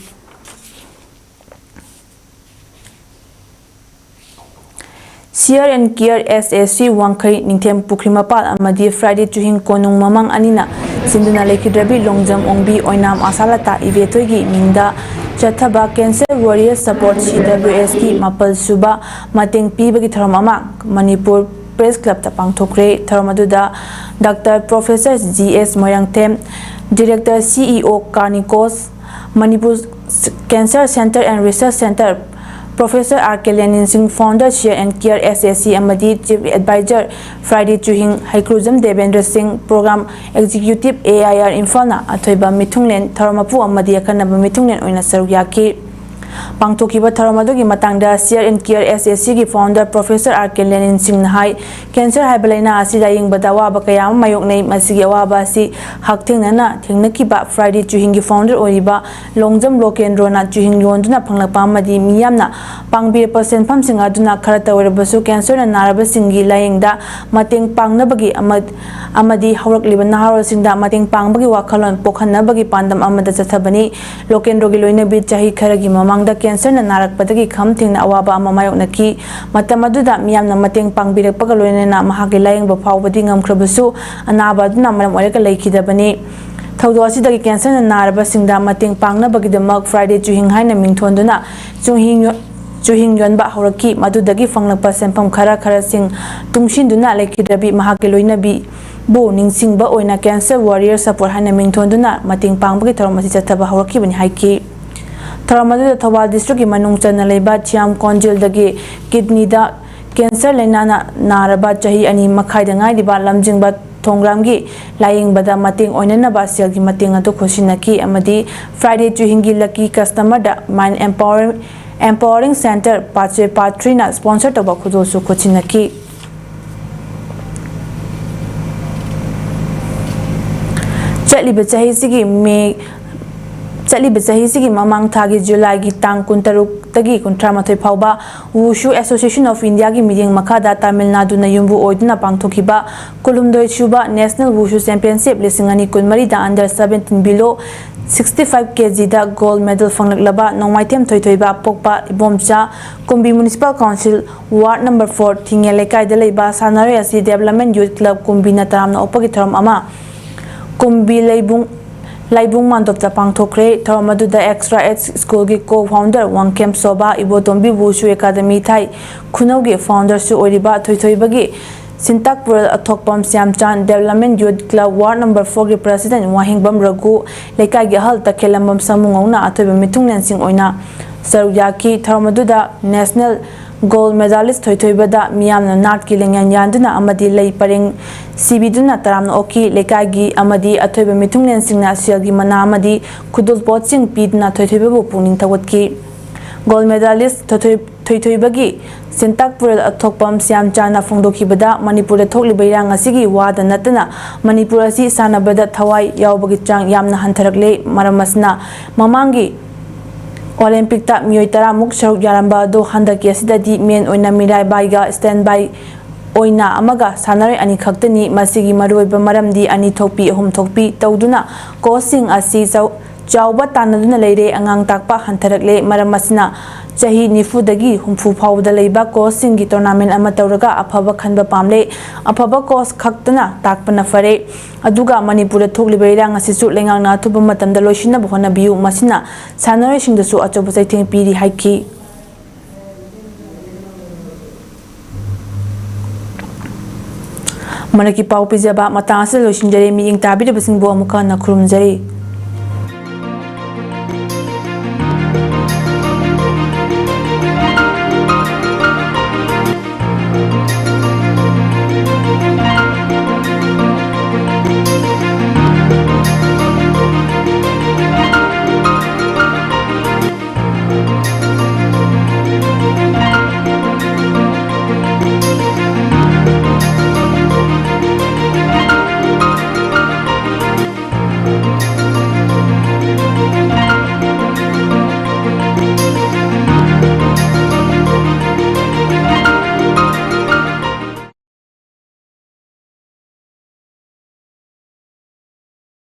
Share and Care S A C ꯋꯥꯡꯈꯩ, ꯅꯤꯡꯊꯦꯝ ꯄꯨꯈ꯭ꯔꯤ ꯃꯄꯥꯜ ꯑꯃꯗꯤ Friday ꯆꯨꯍꯤꯡ ꯀꯣꯅꯨꯡ ꯃꯃꯥꯡ ꯑꯅꯤꯅ ꯁꯤꯟꯗꯨꯅ ꯂꯩꯈꯤꯗ꯭ꯔꯕꯤ ꯂꯣꯡꯖꯝ ꯑꯣꯡꯕꯤ ꯑꯣꯏꯅꯥꯝ ꯑꯁꯥꯂꯇꯥ ꯏꯕꯦꯊꯣꯏꯒꯤ ꯃꯤꯡꯗ ꯆꯠꯊꯕ Cancer Warrior Support C W S ꯀꯤ ꯃꯥꯄꯜ ꯁꯨꯕ ꯃꯇꯦꯡ ꯄꯤꯕꯒꯤ ꯊꯧꯔꯝ ꯑꯃ ꯃꯅꯤꯄꯨꯔ Press Clubꯇ ꯄꯥꯡꯊꯣꯛꯈ꯭ꯔꯦ꯫ ꯊꯧꯔꯝ ꯑꯗꯨꯗ Doctor Professor G S Moirangthem, Director C E O Carnicos, Manipur Cancer Center and Research Center, Professor R K Lenin Singh, Founder Share and Care S A C ꯑꯃꯗꯤ Chief Advisor Friday ꯆꯨꯍꯤꯡ, ꯍꯩꯀ꯭ꯔꯨꯖꯝ ꯗꯦꯕꯦꯟꯗ꯭ꯔ ꯁꯤꯡ, Program Executive A I R ꯏꯝꯐꯥꯜꯅ ꯑꯊꯣꯏꯕ ꯃꯤꯊꯨꯡꯂꯦꯟ, ꯊꯧꯔꯝ ꯃꯄꯨ ꯑꯃꯗꯤ ꯑꯈꯟꯅꯕ ꯃꯤꯊꯨꯡꯂꯦꯟ ꯑꯣꯏꯅ ꯁꯔꯨꯛ ꯌꯥꯈꯤ꯫ ꯄꯥꯡꯊꯣꯛꯈꯤꯕ ꯊꯧꯔꯝ ꯑꯗꯨꯒꯤ ꯃꯇꯥꯡꯗ Share and Care S A C ꯒꯤ founder Professor R K Lenin ꯁꯤꯡꯅ ꯍꯥꯏ, cancer ꯍꯥꯏꯕ ꯂꯥꯏꯅꯥ ꯑꯁꯤ ꯂꯥꯌꯦꯡꯕꯗ ꯑꯋꯥꯕ ꯀꯌꯥ ꯑꯃ ꯃꯥꯌꯣꯛꯅꯩ꯫ ꯃꯁꯤꯒꯤ ꯑꯋꯥꯕ ꯑꯁꯤ ꯍꯛꯊꯦꯡꯅꯅ ꯊꯦꯡꯅꯈꯤꯕ Friday ꯆꯨꯍꯤꯡꯒꯤ founder ꯑꯣꯏꯔꯤꯕ ꯂꯣꯡꯖꯝ ꯂꯣꯀꯦꯟꯗ꯭ꯔꯣꯅ ꯆꯨꯍꯤꯡ ꯌꯣꯟꯗꯨꯅ ꯐꯪꯂꯛꯄ ꯑꯃꯗꯤ ꯃꯤꯌꯥꯝꯅ ꯄꯥꯡꯕꯤꯔꯛꯄ ꯁꯦꯟꯐꯝꯁꯤꯡ ꯑꯗꯨꯅ ꯈꯔꯇ ꯑꯣꯏꯔꯕꯁꯨ cancerꯅ ꯅꯥꯔꯕꯁꯤꯡꯒꯤ ꯂꯥꯌꯦꯡꯗ ꯃꯇꯦꯡ ꯄꯥꯡꯅꯕꯒꯤ ꯑꯃ-, ꯑꯃꯗꯤ ꯍꯧꯔꯛꯂꯤꯕ ꯅꯍꯥꯔꯣꯜꯁꯤꯡꯗ ꯃꯇꯦꯡ ꯄꯥꯡꯕꯒꯤ ꯋꯥꯈꯜꯂꯣꯟ ꯄꯣꯛꯍꯟꯅꯕꯒꯤ ꯄꯥꯟꯗꯝ ꯑꯃꯗ ꯆꯠꯊꯕꯅꯤ꯫ ꯂꯣꯀꯦꯟꯗ꯭ꯔꯣꯒꯤ ꯂꯣꯏꯅꯕꯤ ꯆꯍꯤ ꯈꯔꯒꯤ ꯃꯃꯥꯡꯗ cancerꯅ ꯅꯥꯔꯛꯄꯗꯒꯤ ꯈꯝ ꯊꯦꯡꯅ ꯑꯋꯥꯕ ꯑꯃ ꯃꯥꯌꯣꯛꯅꯈꯤ꯫ ꯃꯇꯝ ꯑꯗꯨꯗ ꯃꯤꯌꯥꯝꯅ ꯃꯇꯦꯡ ꯄꯥꯡꯕꯤꯔꯛꯄꯒ ꯂꯣꯏꯅꯅ ꯃꯍꯥꯛꯀꯤ ꯂꯥꯌꯦꯡꯕ ꯐꯥꯎꯕꯗꯤ ꯉꯝꯈ꯭ꯔꯕꯁꯨ, ꯑꯅꯥꯕ ꯑꯗꯨꯅ ꯃꯔꯝ ꯑꯣꯏꯔꯒ ꯂꯩꯈꯤꯗꯕꯅꯤ꯫ ꯊꯧꯗꯣꯛ ꯑꯁꯤꯗꯒꯤ cancerꯅ ꯅꯥꯔꯕꯁꯤꯡꯗ ꯃꯇꯦꯡ ꯄꯥꯡꯅꯕꯒꯤꯗꯃꯛ Friday ꯆꯨꯍꯤꯡ ꯍꯥꯏꯅ ꯃꯤꯡꯊꯣꯟꯗꯨꯅ ꯆꯨꯍꯤꯡ ꯌꯣ-, ꯆꯨꯍꯤꯡ ꯌꯣꯟꯕ ꯍꯧꯔꯛꯈꯤ꯫ ꯃꯗꯨꯗꯒꯤ ꯐꯪꯂꯛꯄ ꯁꯦꯟꯐꯝ ꯈꯔ ꯈꯔꯁꯤꯡ ꯇꯨꯡꯁꯤꯟꯗꯨꯅ ꯂꯩꯈꯤꯗ꯭ꯔꯕꯤ ꯃꯍꯥꯛꯀꯤ ꯂꯣꯏꯅꯕꯤꯕꯨ ꯅꯤꯡꯁꯤꯡꯕ ꯑꯣꯏꯅ Cancer Warrior Support ꯍꯥꯏꯅ ꯃꯤꯡꯊꯣꯟꯗꯨꯅ ꯃꯇꯦꯡ ꯄꯥꯡꯕꯒꯤ ꯊꯧꯔꯝ ꯑꯁꯤ ꯆꯠꯊꯕ ꯍꯧꯔꯛꯈꯤꯕꯅꯤ ꯍꯥꯏꯈꯤ꯫ ꯊꯧꯔꯝ ꯑꯗꯨꯗ ꯊꯧꯕꯥꯜ districtꯀꯤ ꯃꯅꯨꯡ ꯆꯟꯅ ꯂꯩꯕ ꯊꯤꯌꯥꯝ ꯀꯣꯟꯖꯦꯜꯗꯒꯤ kidneyꯗ cancer ꯂꯥꯏꯅꯥꯅ ꯅꯥꯔꯕ ꯆꯍꯤ ꯑꯅꯤ ꯃꯈꯥꯏꯗ ꯉꯥꯏꯔꯤꯕ ꯂꯝꯖꯤꯡꯕ ꯊꯣꯡꯒ꯭ꯔꯥꯝꯒꯤ ꯂꯥꯌꯦꯡꯕꯗ ꯃꯇꯦꯡ ꯑꯣꯏꯅꯅꯕ ꯁꯦꯜꯒꯤ ꯃꯇꯦꯡ ꯑꯗꯨ ꯈꯨꯠꯁꯤꯟꯅꯈꯤ ꯑꯃꯗꯤ Friday Chuhinggi Lucky Customer ꯗ Mind Empowering, Empowering Center ꯄꯥꯠꯁꯣꯏ ꯄꯥꯠ ꯊ꯭ꯔꯤꯅ sponsor ꯇꯧꯕ ꯈꯨꯗꯣꯜꯁꯨ ꯈꯨꯠꯁꯤꯟꯅꯈꯤ꯫ ꯆꯠꯂꯤꯕ ꯆꯍꯤꯁꯤꯒꯤ ꯃꯦ ꯆꯠꯂꯤꯕ ꯆꯍꯤꯁꯤꯒꯤ ꯃꯃꯥꯡ ꯊꯥꯒꯤ ꯖꯨꯂꯥꯏꯒꯤ ꯇꯥꯡ ꯀꯨꯟꯇꯔꯨꯛꯇꯒꯤ ꯀꯨꯟꯊ꯭ꯔꯥꯃꯥꯊꯣꯏ ꯐꯥꯎꯕ Wushu Association of India ꯒꯤ ꯃꯤꯠꯌꯦꯡ ꯃꯈꯥꯗ ꯇꯥꯃꯤꯜ ꯅꯥꯗꯨꯅ ꯌꯨꯝꯕꯨ ꯑꯣꯏꯗꯨꯅ ꯄꯥꯡꯊꯣꯛꯈꯤꯕ ꯀꯨꯟꯍꯨꯝꯗꯣꯏ ꯁꯨꯕ National Wushu Championship ꯂꯤꯁꯤꯡ ꯑꯅꯤ ꯀꯨꯟꯃꯔꯤꯗ under seventeen below sixty five K G ꯗ gold medal ꯐꯪꯂꯛꯂꯕ ꯅꯣꯡꯃꯥꯏꯊꯦꯝ ꯊꯣꯏꯊꯣꯏꯕ ꯄꯣꯛꯄ Ibomcha, ꯀꯨꯝꯕꯤ Municipal Council, Ward number four, ꯊꯤꯡꯉꯦ ꯂꯩꯀꯥꯏꯗ ꯂꯩꯕ ꯁꯥꯟꯅꯔꯣꯏ ꯑꯁꯤ Development Youth Club ꯀꯨꯝꯕꯤꯅ ꯇꯔꯥꯝꯅ ꯑꯣꯛꯄꯒꯤ ꯊꯧꯔꯝ ꯑꯃ ꯀꯨꯝꯕꯤ ꯂꯩꯕꯨꯡ, ꯂꯥꯏꯕꯨꯡ ꯃꯥꯟꯗꯣꯞꯇ ꯄꯥꯡꯊꯣꯛꯈ꯭ꯔꯦ꯫ ꯊꯧꯔꯝ ꯑꯗꯨꯗ Extra Ed School ꯒꯤ co-founder ꯋꯥꯡꯈꯦꯝ ꯁꯣꯕꯥ, ꯏꯕꯣꯇꯣꯝꯕꯤ Wushu Academy ꯊꯥꯏ ꯈꯨꯅꯧꯒꯤ founder ꯁꯨ ꯑꯣꯏꯔꯤꯕ ꯊꯣꯏꯊꯣꯏꯕꯒꯤ ꯁꯤꯟꯇꯥꯛꯄꯨꯔꯦꯜ ꯑꯊꯣꯛꯄꯝ ꯁ꯭ꯌꯥꯝꯆꯥꯟ, Development Youth Club Ward number four ꯒꯤ President ꯋꯥꯍꯦꯡꯕꯝ ꯔꯘꯨ, ꯂꯩꯀꯥꯏꯒꯤ ꯑꯍꯜ ꯇꯈꯦꯜꯂꯝꯕꯝ ꯁꯥꯃꯨꯉꯧꯅ ꯑꯊꯣꯏꯕ ꯃꯤꯊꯨꯡꯂꯦꯟꯁꯤꯡ ꯑꯣꯏꯅ ꯁꯔꯨꯛ ꯌꯥꯈꯤ꯫ ꯊꯧꯔꯝ ꯑꯗꯨꯗ National Gold Medalist ꯊꯣꯏꯊꯣꯏꯕꯗ ꯃꯤꯌꯥꯝꯅ ꯅꯥꯠꯀꯤ ꯂꯦꯡꯌꯥꯟ ꯌꯥꯟꯗꯨꯅ ꯑꯃꯗꯤ ꯂꯩ ꯄꯔꯦꯡ ꯁꯤꯕꯤꯗꯨꯅ ꯇꯔꯥꯝꯅ ꯑꯣꯛꯈꯤ꯫ ꯂꯩꯀꯥꯏꯒꯤ ꯑꯃꯗꯤ ꯑꯊꯣꯏꯕ ꯃꯤꯊꯨꯡꯂꯦꯟꯁꯤꯡꯅ ꯁꯦꯜꯒꯤ ꯃꯅꯥ ꯑꯃꯗꯤ ꯈꯨꯗꯣꯜꯄꯣꯠꯁꯤꯡ ꯄꯤꯗꯨꯅ ꯊꯣꯏꯊꯣꯏꯕꯕꯨ ꯄꯨꯛꯅꯤꯡ ꯊꯧꯒꯠꯈꯤ꯫ Gold Medalist ꯊꯣꯏꯊꯣꯏ-, ꯊꯣꯏꯊꯣꯏꯕꯒꯤ ꯁꯤꯟꯇꯥꯛꯄꯨꯔꯦꯜ ꯑꯊꯣꯛꯄꯝ ꯁ꯭ꯌꯥꯝꯆꯥꯟꯅ ꯐꯣꯡꯗꯣꯛꯈꯤꯕꯗ, ꯃꯅꯤꯄꯨꯔꯗ ꯊꯣꯛꯂꯤꯕ ꯏꯔꯥꯡ ꯑꯁꯤꯒꯤ ꯋꯥꯗ ꯅꯠꯇꯅ ꯃꯅꯤꯄꯨꯔ ꯑꯁꯤ ꯁꯥꯟꯅꯕꯗ ꯊꯋꯥꯏ ꯌꯥꯎꯕꯒꯤ ꯆꯥꯡ ꯌꯥꯝꯅ ꯍꯟꯊꯔꯛꯂꯦ꯫ ꯃꯔꯝ ꯑꯁꯤꯅ ꯃꯃꯥꯡꯒꯤ Olympic ꯇ ꯃꯤꯑꯣꯏ ꯇꯔꯥꯃꯨꯛ ꯁꯔꯨꯛ ꯌꯥꯔꯝꯕ ꯑꯗꯨ ꯍꯟꯗꯛꯀꯤ ꯑꯁꯤꯗꯗꯤ main ꯑꯣꯏꯅ ꯃꯤꯔꯥꯏꯕꯥꯏꯒ standby ꯑꯣꯏꯅ ꯑꯃꯒ ꯁꯥꯟꯅꯔꯣꯏ ꯑꯅꯤ ꯈꯛꯇꯅꯤ꯫ ꯃꯁꯤꯒꯤ ꯃꯔꯨꯑꯣꯏꯕ ꯃꯔꯝꯗꯤ ꯑꯅꯤ ꯊꯣꯛꯄꯤ, ꯑꯍꯨꯝ ꯊꯣꯛꯄꯤ ꯇꯧꯗꯨꯅ coach ꯁꯤꯡ ꯑꯁꯤ ꯆꯥꯎ-, ꯆꯥꯎꯕ ꯇꯥꯟꯅꯗꯨꯅ ꯂꯩꯔꯦ꯫ ꯑꯉꯥꯡ ꯇꯥꯛꯄ ꯍꯟꯊꯔꯛꯂꯦ꯫ ꯃꯔꯝ ꯑꯁꯤꯅ ꯆꯍꯤ ꯅꯤꯐꯨꯗꯒꯤ ꯍꯨꯝꯐꯨ ꯐꯥꯎꯕꯗ ꯂꯩꯕ coach ꯁꯤꯡꯒꯤ tournament ꯑꯃ ꯇꯧꯔꯒ ꯑꯐꯕ ꯈꯟꯕ ꯄꯥꯝꯂꯦ꯫ ꯑꯐꯕ coach ꯈꯛꯇꯅ ꯇꯥꯛꯄꯅ ꯐꯔꯦ꯫ ꯑꯗꯨꯒ ꯃꯅꯤꯄꯨꯔꯗ ꯊꯣꯛꯂꯤꯕ ꯏꯔꯥꯡ ꯑꯁꯤꯁꯨ ꯂꯩꯉꯥꯛꯅ ꯑꯊꯨꯕ ꯃꯇꯝꯗ ꯂꯣꯏꯁꯤꯟꯅꯕ ꯍꯣꯠꯅꯕꯤꯌꯨ꯫ ꯃꯁꯤꯅ ꯁꯥꯟꯅꯔꯣꯏꯁꯤꯡꯗꯁꯨ ꯑꯆꯧꯕ ꯆꯩꯊꯦꯡ ꯄꯤꯔꯤ ꯍꯥꯏꯈꯤ꯫ ꯃꯔꯛꯀꯤ ꯄꯥꯎ ꯄꯤꯖꯕ ꯃꯇꯥꯡ ꯑꯁꯤꯗ ꯂꯣꯏꯁꯤꯟꯖꯔꯦ꯫ ꯃꯤꯠꯌꯦꯡ ꯇꯥꯕꯤꯔꯤꯕꯁꯤꯡꯕꯨ ꯑꯃꯨꯛꯀ ꯍꯟꯅ ꯈꯨꯔꯨꯝꯖꯔꯤ꯫